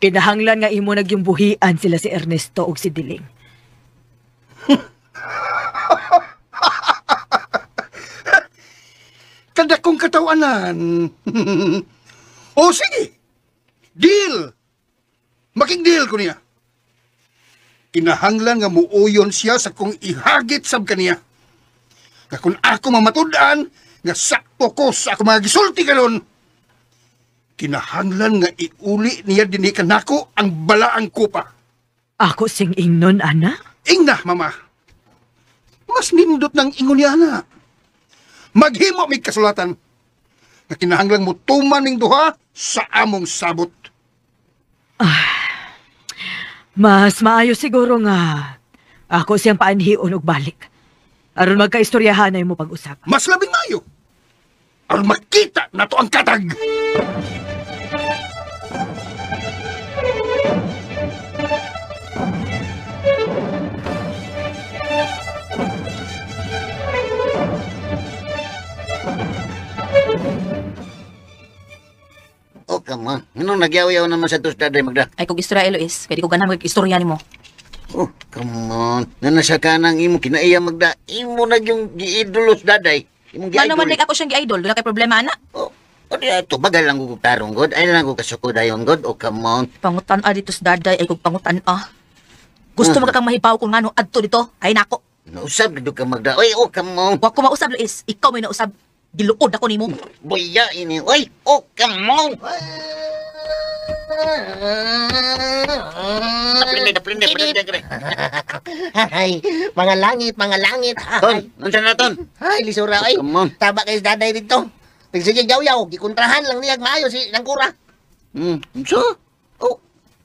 Kinahanglan nga imo nagyumbuhian sila si Ernesto ug si Diling. Kada kong katawanan. O sige, deal. Making deal ko niya. Kinahanglan nga muuyon siya sa kung ihagit sab kaniya. Nga kung ako mamatud-an, nga sakto ko sa ako mga gisulti karon. Kinahanglan nga iuli niya dinhi kanako ang balaang kupa. Ako sing ingnon, ana? Ingna, mama. Mas nindot ng ingon niya, ana. Maghimo mig kasulatan. Nga kinahanglan mo tuman ning duha sa among sabot. Mas maayo siguro nga ako siyang paanhion og balik. Aron magkaistoryahan na imo pag-usap. Mas labing maayo. Aron makita nato ang katag. Oh, come on. Anong nagyaw-yaw naman sa tos daday, Magda? Ay, kung istorya, Elois, kaya di ko ganahan mag-istorya nimo. Oh, come on. Nanasa ka nang imo, kinaiya, Magda. Imo na yung giidolos daday. Imong Mano man gi-idol. like ako siyang gi-idol, doon na kay problema, ana. Oh, o di ato, bagal lang ko tarong, God. Ay lang ko kasukod ayon, God. Oh, come on. Pangutan-a dito sa daday, ay kung pangutan-a. Gusto mo kang mahibaw kung ngano adto dito? Ay nako. Nausab na ka, Magda. Oy, oh, come on. Wa ko mausab, Luis. Ikaw may nausab. Giluod ako nimo. Buya ini. Oy, oh, come on. Daplin, daplin, daplin, daplin. Ay, mga langit, mga langit. Ton, unsa na ton? Ay, lisura ay. Come on. Taba kay daday dito. Sige, yaw-yaw, gikontrahan lang niya maayo si Nangkura. Unsa? Oh,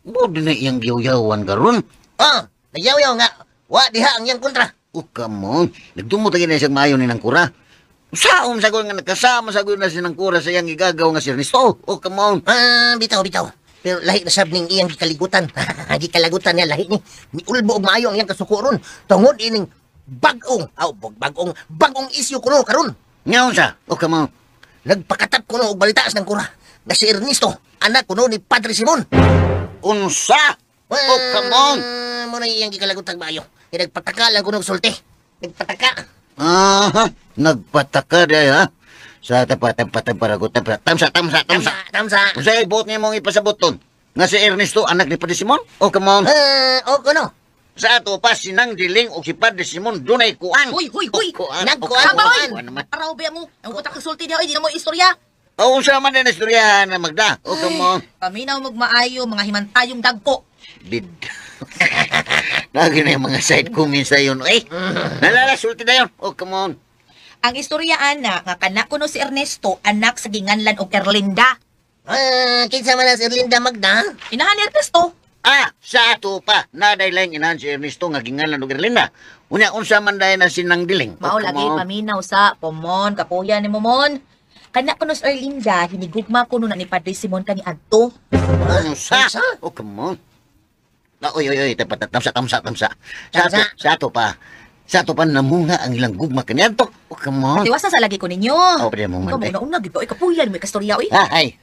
mo na iyang giyaw-yawan karon. Ah, nagyaw-yaw nga. Wa diha ang iyang kontra. Oh, come on. Nagdumo tayo na siyang maayo ni Nangkura. Saom sa nga nakasama sa na si Nangkura sa iyang igagaw nga si Ernesto. Oh, come on. Ah, bitaw, bitaw. Pero lahi na sab ning iyang gikaligutan. Gikaligutan niya lahi ni. Niulbo og maayo ang iyang kasuko ron. Tungod ining bag-ong, aw bagong bagong isyu kuno karon. Nga unsa? Oh, come on. Nagpakatap kuno og balita sa Nangkura na si Ernesto, anak kuno ni Padre Simon. Unsa? Oh, come on. Mo na iyang gikalagutan maayo. Kaya nagpataka lang ko sulti. Nagpataka. Ah, nagpataka day ha. Sa tapat para ko tapat. Tamsa, tamsa, tamsa. Tamsa. Unsay buot nimo ipasabot ton? Nga si Ernesto anak ni Padre Simon? O come on. O kuno. Sa ato pa sinang diling og si Padre Simon dunay kuan. Huy, huy, huy. Kuan. Nagkuan, Kuan, kuan. kuan naman. Araw ba mo? Ang utak sulti niya, oy, di na mo istorya. O unsa man din ang istorya na Magda? O come on. Paminaw magmaayo, mga himantayong dagko. Did. Lagi na yung mga side comments sa yun. Eh, nalala, sulti na yun. Oh, come on. Ang istorya ana nga kana kuno si Ernesto anak sa ginganlan og Erlinda. Ah, kinsa man na si Erlinda, Magda? Inahan ni Ernesto. Ah, sa ato pa. Naday lang inahan si Ernesto nga ginganlan og Erlinda. Unya, unsa man dahil na sinang diling. Mao Oh, come lagi on. paminaw sa pomon kapuya ni momon. Kana kuno si Erlinda hinigugma kuno na ni Padre Simon kani adto. Unsa? Oh, come on. Ah, oy, oy, oy, tapat, tamsa, tamsa, tamsa. Sa ato, Tamsa. sa ato pa. Sa ato pa namunga ang ilang gugma kaniadto. Oh, come on. Tiwasa sa lagi ko ninyo. Oh, pwede mo man, Ikaw eh. mo na gid oy kapuya ni mo kastorya oy. Ah, ay.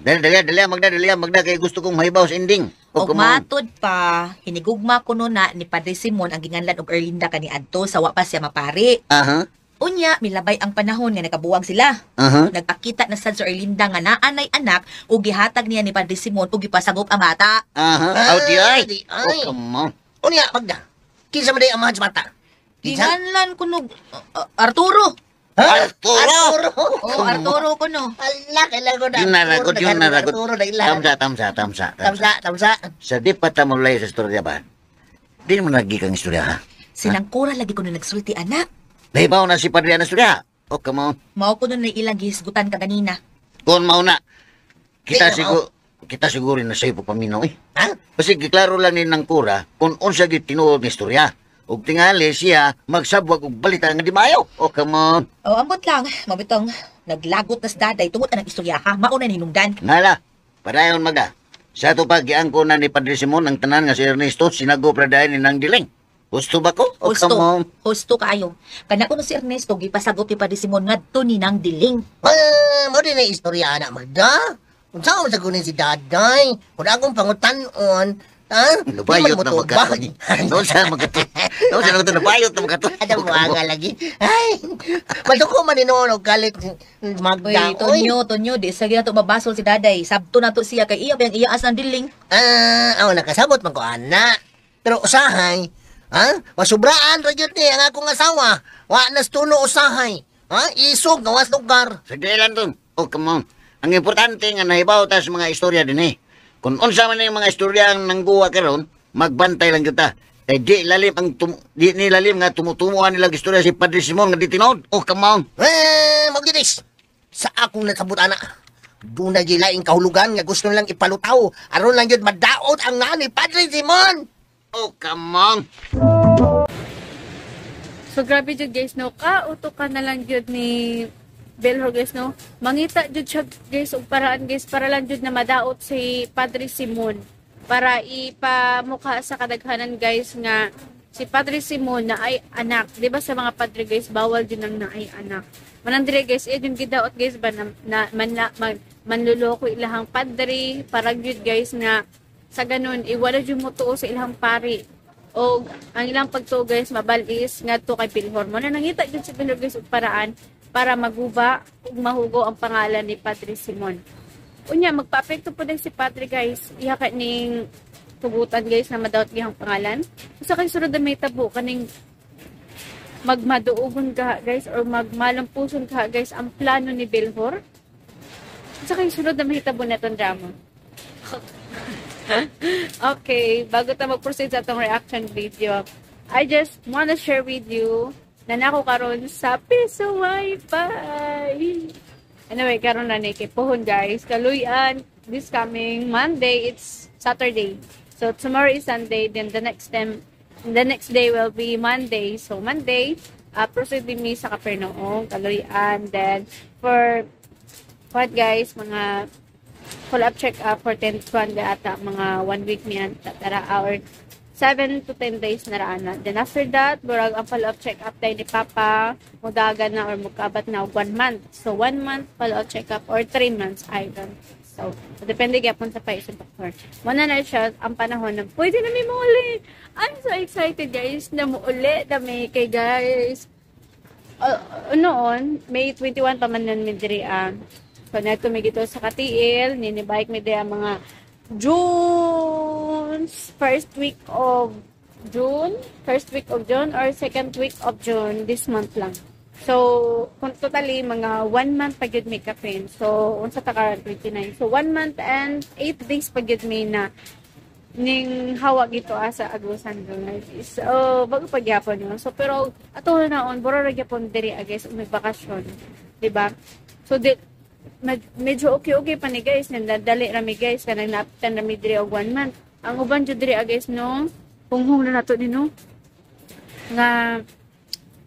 Dali, dali, dali, Magda, dali, Magda, kay gusto kong mahibaw sa ending. Oh, Og come on. matud pa, hinigugma kuno na ni Padre Simon ang ginganlan og Erlinda kani adto sa wa pa siya mapari. Aha, Unya, milabay ang panahon nga nakabuwag sila. aha. Nagpakita na sad si Erlinda nga naanay anak ug gihatag niya ni Padre Simon ug gipasagop ang bata. Aha. Ah, Oh, di ay. di ay. Oh, come on. Unya, Magda. Kinsa man day amahan sa bata? Kinsa? Ginganlan kuno Arturo. Ha? Arturo! Arturo! Oh, Arturo kuno. Ala, kailangan ko na. Yun na ragot, yun na ragot. Arturo na ila. Tamsa, tamsa, tamsa, tamsa. Tamsa, tamsa. Sa di pa ta mulay sa istorya ba? Di mo nagikang istorya, ha? Sinangkura lagi kuno nagsulti anak. Nahibaw na si Padre ang istorya. Oh, come on. Mao kuno na ilang gihisgutan kaganina. Kung mauna, kita Di na siguro, kita siguro na sa'yo papaminaw, eh. Ha? Kasi giklaro lang ni nang kura kung unsa gid tinuod nga istorya. Ug tingali siya magsabwag og balita nga di maayo. Oh, come on. Oh, ambot lang, mabitong naglagot na sa daday tungod anang istorya ha. Mao na hinungdan. Nala, padayon Magda. Sa ato pa giangko na ni Padre Simon ang tanan nga si Ernesto sinago pra dayon ni nang diling. Gusto ba ko? Oh, Husto. come on. Husto kaayo. Kana kuno si Ernesto gipasagop ni Padre Simon ngadto ni nang diling. Ah, mo din na istorya na, Magda. Kung saan mo sagunin si Daday? Kung akong pangutan-on, ha? Di Nabayot man na mo magkato. tubag. Noon sa magkato. Noon sa magkato. Nabayot na magkato. Ada mo aga lagi. Ay, matuko man ni noon og galit Magda. Uy, Tonyo, Tonyo, di sa ginato mabasol si Daday. Sabto na to siya kay iya bayang iya as ang diling. Ah, aw nakasabot man ko ana. Pero usahay, ha? Masubraan ra gyud ni ang akong asawa. Wa nas tuno usahay. Ha? Isog gawas lugar. Sa lang to. Oh, come on. Ang importante nga nahibaw ta sa mga istorya din eh. Kung unsa man yung mga istorya ang nangguwa karon, magbantay lang kita. Kay di lalim ang di ni lalim nga tumutumuan nila istorya si Padre Simon nga di tinuod. Oh, come on. Eh, mao gyud is. Sa akong nasabot ana. Doon na laing kahulugan nga gusto lang ipalutaw. Aron lang yun madaot ang nga ni Padre Simon. Oh, come on. So grabe jud guys no, kauto ka na lang jud ni Belhor guys no. Mangita jud siya guys og paraan guys para lang jud na madaot si Padre Simon para ipamukha sa kadaghanan guys nga si Padre Simon na ay anak. 'Di ba sa mga padre guys bawal din ang naay anak. Manang dire guys, eh yung gidaot guys ba na, na, man, na, man, manluloko ilahang padre para jud guys nga sa ganun iwala jud mo tuo sa ilahang pari o ang ilang pagtuo guys mabalis ngadto kay Pilhor mo na nangita jud si Pilhor guys og paraan para maguba ug mahugo ang pangalan ni Padre Simon. Unya magpaapekto po din si Padre guys iha ka ning tugutan guys na madaot gihang pangalan. Usa kay sunod na may tabo kaning magmaduogon ka guys or magmalampuson ka guys ang plano ni Belhor. Usa kay sunod na mahitabo na itong drama. Okay, bago ta mag-proceed sa atong reaction video, I just wanna share with you na nako karon sa Piso Wi-Fi. Anyway, karon na ni kay pohon guys, kaluyan this coming Monday, it's Saturday. So tomorrow is Sunday, then the next day will be Monday. So Monday, proceed din mi sa Capernaum, kaluyan, then for what guys, mga follow-up check-up for 10 kwan ata, mga 1 week niyan, tara, or 7 to 10 days na raan na. Then after that, burag ang follow-up check-up tayo ni Papa, mudagan na or mukabat na og 1 month. So 1 month follow-up check-up or 3 months, I don't think so. So, depende gyapon sa pais sa doktor. Muna na siya ang panahon na pwede na mi muuli. I'm so excited, guys, na muuli na may kay guys. Noon, May 21 pa man nun mi diri ah. So, neto mi gito sa Katiil, ninibike mi diri ang mga June, first week of June, first week of June or second week of June this month lang. So, kung totally, mga 1 month pa gyud mi kapin. So, unsa ta karon, 29. So, 1 month and 8 days pa gyud mi na ning hawa gito sa Agusan guys. So, bago pa gyapon no. So, pero ato na on, bora ra gyapon diri ah, guys, may bakasyon. 'Di ba? So, di, medyo okay-okay pa ni guys, nandali ra mi guys, kanang napitan ra mi diri og 1 month. Ang uban jud diri ah, guys, no, punghong na nato ni no, nga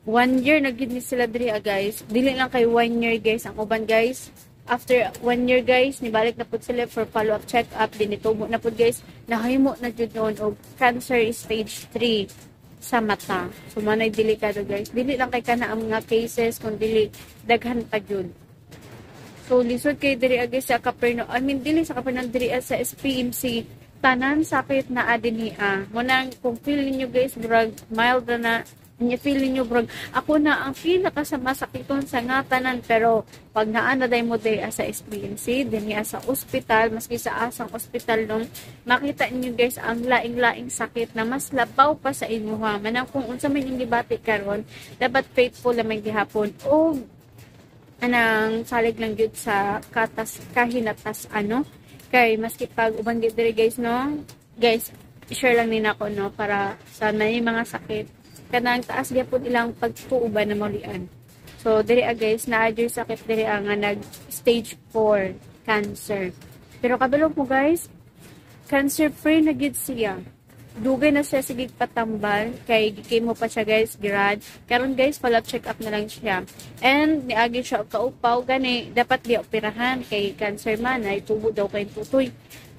1 year na gid ni sila diri ah, guys. Dili lang kay 1 year guys, ang uban guys. After 1 year guys, nibalik na pud sila for follow-up check-up. Dinitubo na pud guys, nahimo na jud noon og cancer stage 3 sa mata. So manay delikado guys. Dili lang kay kana ang mga cases kung dili daghan pa jud. So lisod kay diri ah, guys, sa Capernaum. I mean, dili sa Capernaum, diri ah, sa SPMC tanan sakit na adin niya. Munang kung feel niyo guys murag mild na na niya, feel niyo brog ako na ang pinakasama sakiton sa nga tanan, pero pag naa na day mo day sa SPMC din niya sa ospital, maski sa asang ospital nung makita niyo guys ang laing-laing sakit na mas labaw pa sa inyo ha. Manang kung unsa man yung gibati karon, dapat faithful lamang gihapon o anang salig lang gyud sa katas kahinatas ano, kay maski pag uban gid diri guys no. Guys, share lang ni nako no, para sa may mga sakit, kanang taas gyapon ilang pagtuuban na maulian. So diri ah, guys, naa jud sakit diri ah, nga nag stage 4 cancer. Pero kabalo mo guys, cancer free na gid siya. Dugay na siya sige patambal kay gikimo pa siya guys, grad. Karon guys, follow up check up na lang siya. And niagi siya og kaupaw gani, dapat di operahan kay cancer man ay tubo daw kay tutoy.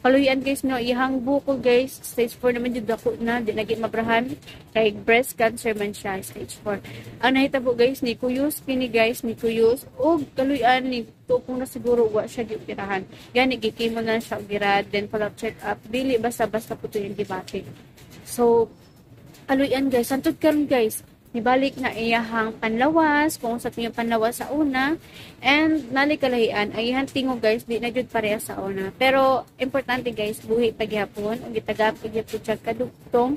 Kaluyan guys no, ihang bukol guys, stage 4 naman jud, dako na, di na gid mabrahan kay breast cancer man siya, stage 4. Ang nahitabo guys, ni kuyos kini guys, ni kuyos og kaluyan ni tupong na siguro wa siya gioperahan. Gani gikimo na siya og girad, then follow up check up, dili basta-basta po yung gibati. So kaluyan guys, santud karon guys, nibalik na iyahang panlawas kung sa tingong panlawas sa una, and nali kalahian ang iyahang tingog guys, di na jud pareha sa una, pero importante guys, buhi pa gihapon ug gitaga pa gihapon siya kadugtong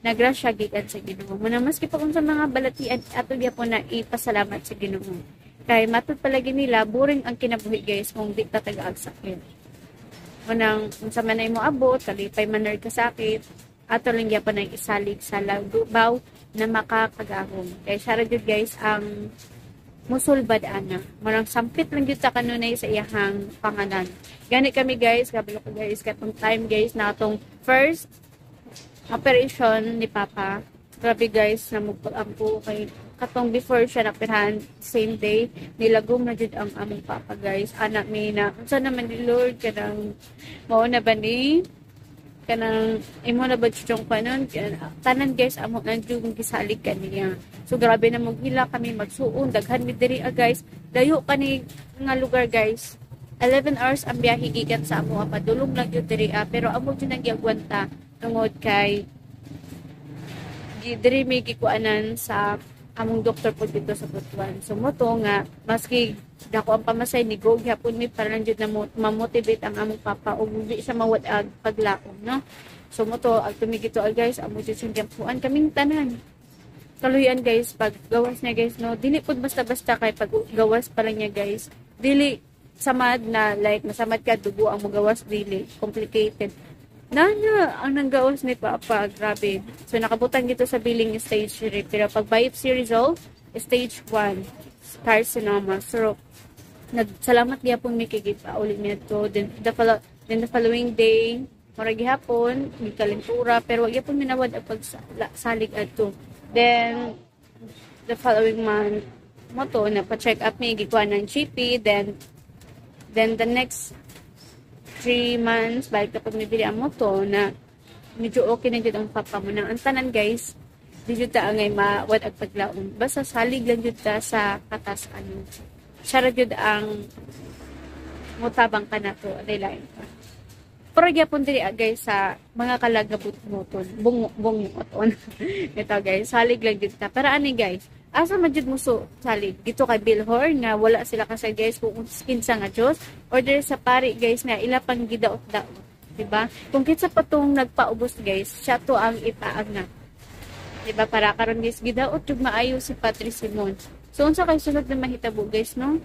na grasya gikan sa Ginoo. Muna maski pa kung sa mga balatian, ato gyapon na ipasalamat sa Ginoo. Kay matud palagi nila, boring ang kinabuhi guys kung di ta tagaag sakit. Munang unsa man ay mo abot, kalipay man ka sakit, ato lang gyapon ang isalig sa labaw na makakagahom. Kay siya ra jud guys ang musulbad ana. Murang sampit lang jud ta kanunay sa iyahang pangalan. Gani kami guys, kabalo ko guys, katong time guys na atong first operation ni Papa. Grabe guys, namugpag-ampo kay katong before siya napirahan, same day, nilagom na jud ang among papa guys. Anak mi na, unsa naman ni Lord, kanang mao na ba ni? Kanang imo na ba jud kanon? Tanan guys, amo na jud gisalig kaniya. So grabe na maghila kami magsuon, daghan mi diri ah, guys. Layo kani nga lugar guys. 11 hours ang biyahe gikan sa amo, padulong lang jud diri ah, pero amo jud ang giagwanta tungod kay diri may gikuanan sa among doktor po dito sa Butuan. So mo to nga maski dako ang pamasay ni go gyapon mi para lang jud na ma-motivate ang among papa ug di siya mawad-ag paglaom no. So mo to ag tumigito guys, amo jud siyang gyampuan kaming tanan. Kaluyan guys, pag gawas niya guys no, dili pud basta-basta kay pag gawas pa lang niya guys. Dili samad na like masamad ka dugo ang mogawas, dili complicated na na ang nanggawas ni Papa, grabe. So nakabutan dito sa billing stage 3, pero pag biopsy result, stage 1 carcinoma. So nagsalamat gyapon mi kay gipauli niya to. Then the following day, mura gihapon gikalintura, pero wa gyapon minawad ang pagsalig adto. Then the following month mo to na pa-check up mi, gikuha ng GP, then the next 3 months, balik kapag nabili ang moto na medyo okay na jud ang papa mo. Nang ang tanan guys, di jud ta angay mawad ag paglaom. Basta salig lang jud ta sa katas ano. Siya ra jud ang Mutabang ka na to, lain pa. Pero gyapon diri guys sa mga kalagabot moton, bung bungoton. Ito guys, salig lang dito ta. Pero ani guys, asa man jud mo so salig? Dito kay Bilhor nga wala sila kasi guys kung kinsa nga Dios, or diri sa pari guys nga ila pang gidaot-daot, diba? Kung kinsa pa tong nagpaubos guys, siya to ang ipaangat. Diba? Para karon guys gidaot jud maayo si Padre Simon. So unsa kay sunod na mahitabo guys, no?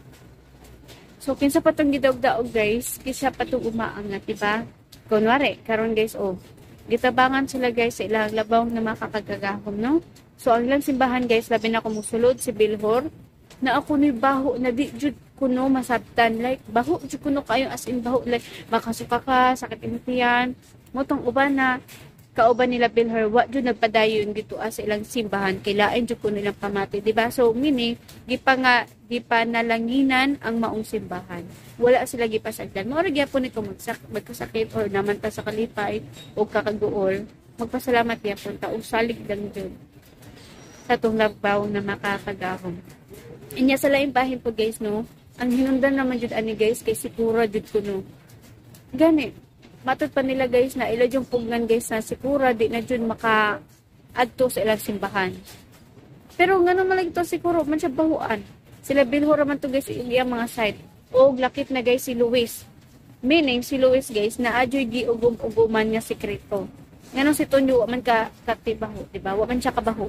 So kinsa pa tong gidaog-daog guys, kinsa pa tong umaangat, diba? Kunwari, karon guys, oh, gitabangan sila guys sa ilang labaw na makakagagahom, no? So, ang ilang simbahan guys, labi na kumusulod si Bilhor, na ako ni baho, na di jud kuno masabtan, like, baho jud kuno kayo, as in baho, like, makasuka ka, sakit imutiyan, motong uban na, kauban nila Bilhor, wa jud nagpadayon gito sa ilang simbahan, kay lain jud kuno ilang pamati, diba? So, meaning, gipa nga, gipanalanginan ang maong simbahan. Wala sila gipasagdan. Mao ra gyapon ni magkasakit or naman ta sa kalipay o kakaguol, magpasalamat gyapon ta og salig lang jud sa atong labaw na makakagahom. Inya sa laing bahin po guys, no, ang hinundan naman jud ani guys kay sikura jud kuno. Gani, matod pa nila guys na ila yung pugnan guys na sikura di na jud maka adto sa ilang simbahan. Pero ngano man lang to siguro man siya bahuan. Sila Bilhor man to guys iyang mga side. Og lakit na guys si Luis. Meaning si Luis guys na adyoy giugom-ugoman niya sekreto. Nganong si Tonyo wa man ka katibaho, di ba? Wa man siya kabaho.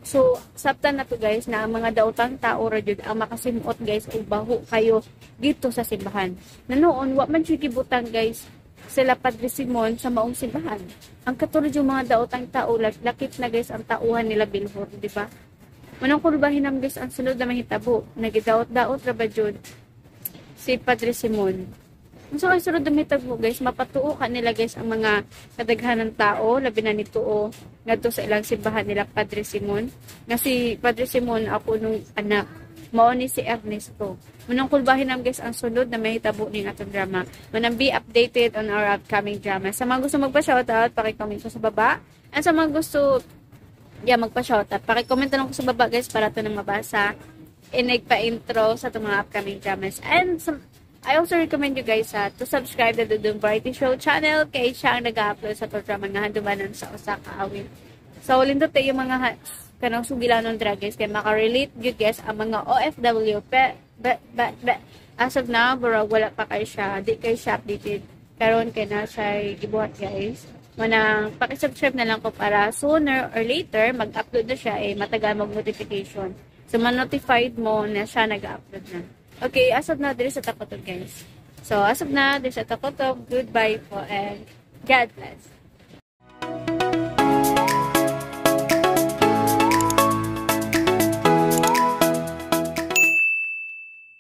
So sabtan na to guys na ang mga daotang tao ra jud ang makasimuot guys og baho kayo dito sa simbahan. Na noon wa man siya gibutang guys sila Padre Simon sa maong simbahan. Ang katulad yung mga daotang tao, lakit na guys ang tauhan nila Bilhor, di ba? Manong kurbahin nam guys ang sunod na mahitabo, nagidaot-daot ra ba jud si Padre Simon. So ang sunod na mahitabo guys, mapatuo ka nila guys ang mga kadaghanan tao, labi na nituo ngadto sa ilang simbahan nila Padre Simon. Nga si Padre Simon ako nung anak, mao ni si Ernesto. Manong kulbahin nam guys ang sunod na mahitabo ning atong drama. Manang be updated on our upcoming drama. Sa mga gusto magpa-shoutout, paki-comment ko sa baba. And sa mga gusto magpa-shoutout, paki-comment na lang ko sa baba guys para ito nang mabasa. Inig pa-intro sa itong mga upcoming dramas. And I also recommend you guys to subscribe to the Dudong Variety Show channel kay siya ang nag-upload sa itong drama nga handumanan sa usa ka awit. So, lindot yung mga kanang sugilanon drag guys kay makarelate you guys ang mga OFW pe, be, be, be. As of now, bro, wala pa kayo siya, di kayo siya updated. Karon kay na siya gibuhat guys. Manang paki-subscribe na lang ko para sooner or later mag-upload na siya eh matagal mag-notification. So ma-notified mo na siya nag-upload na. Okay, as of now diri sa Takotob guys. So as of now diri sa Takotob, goodbye po and God bless.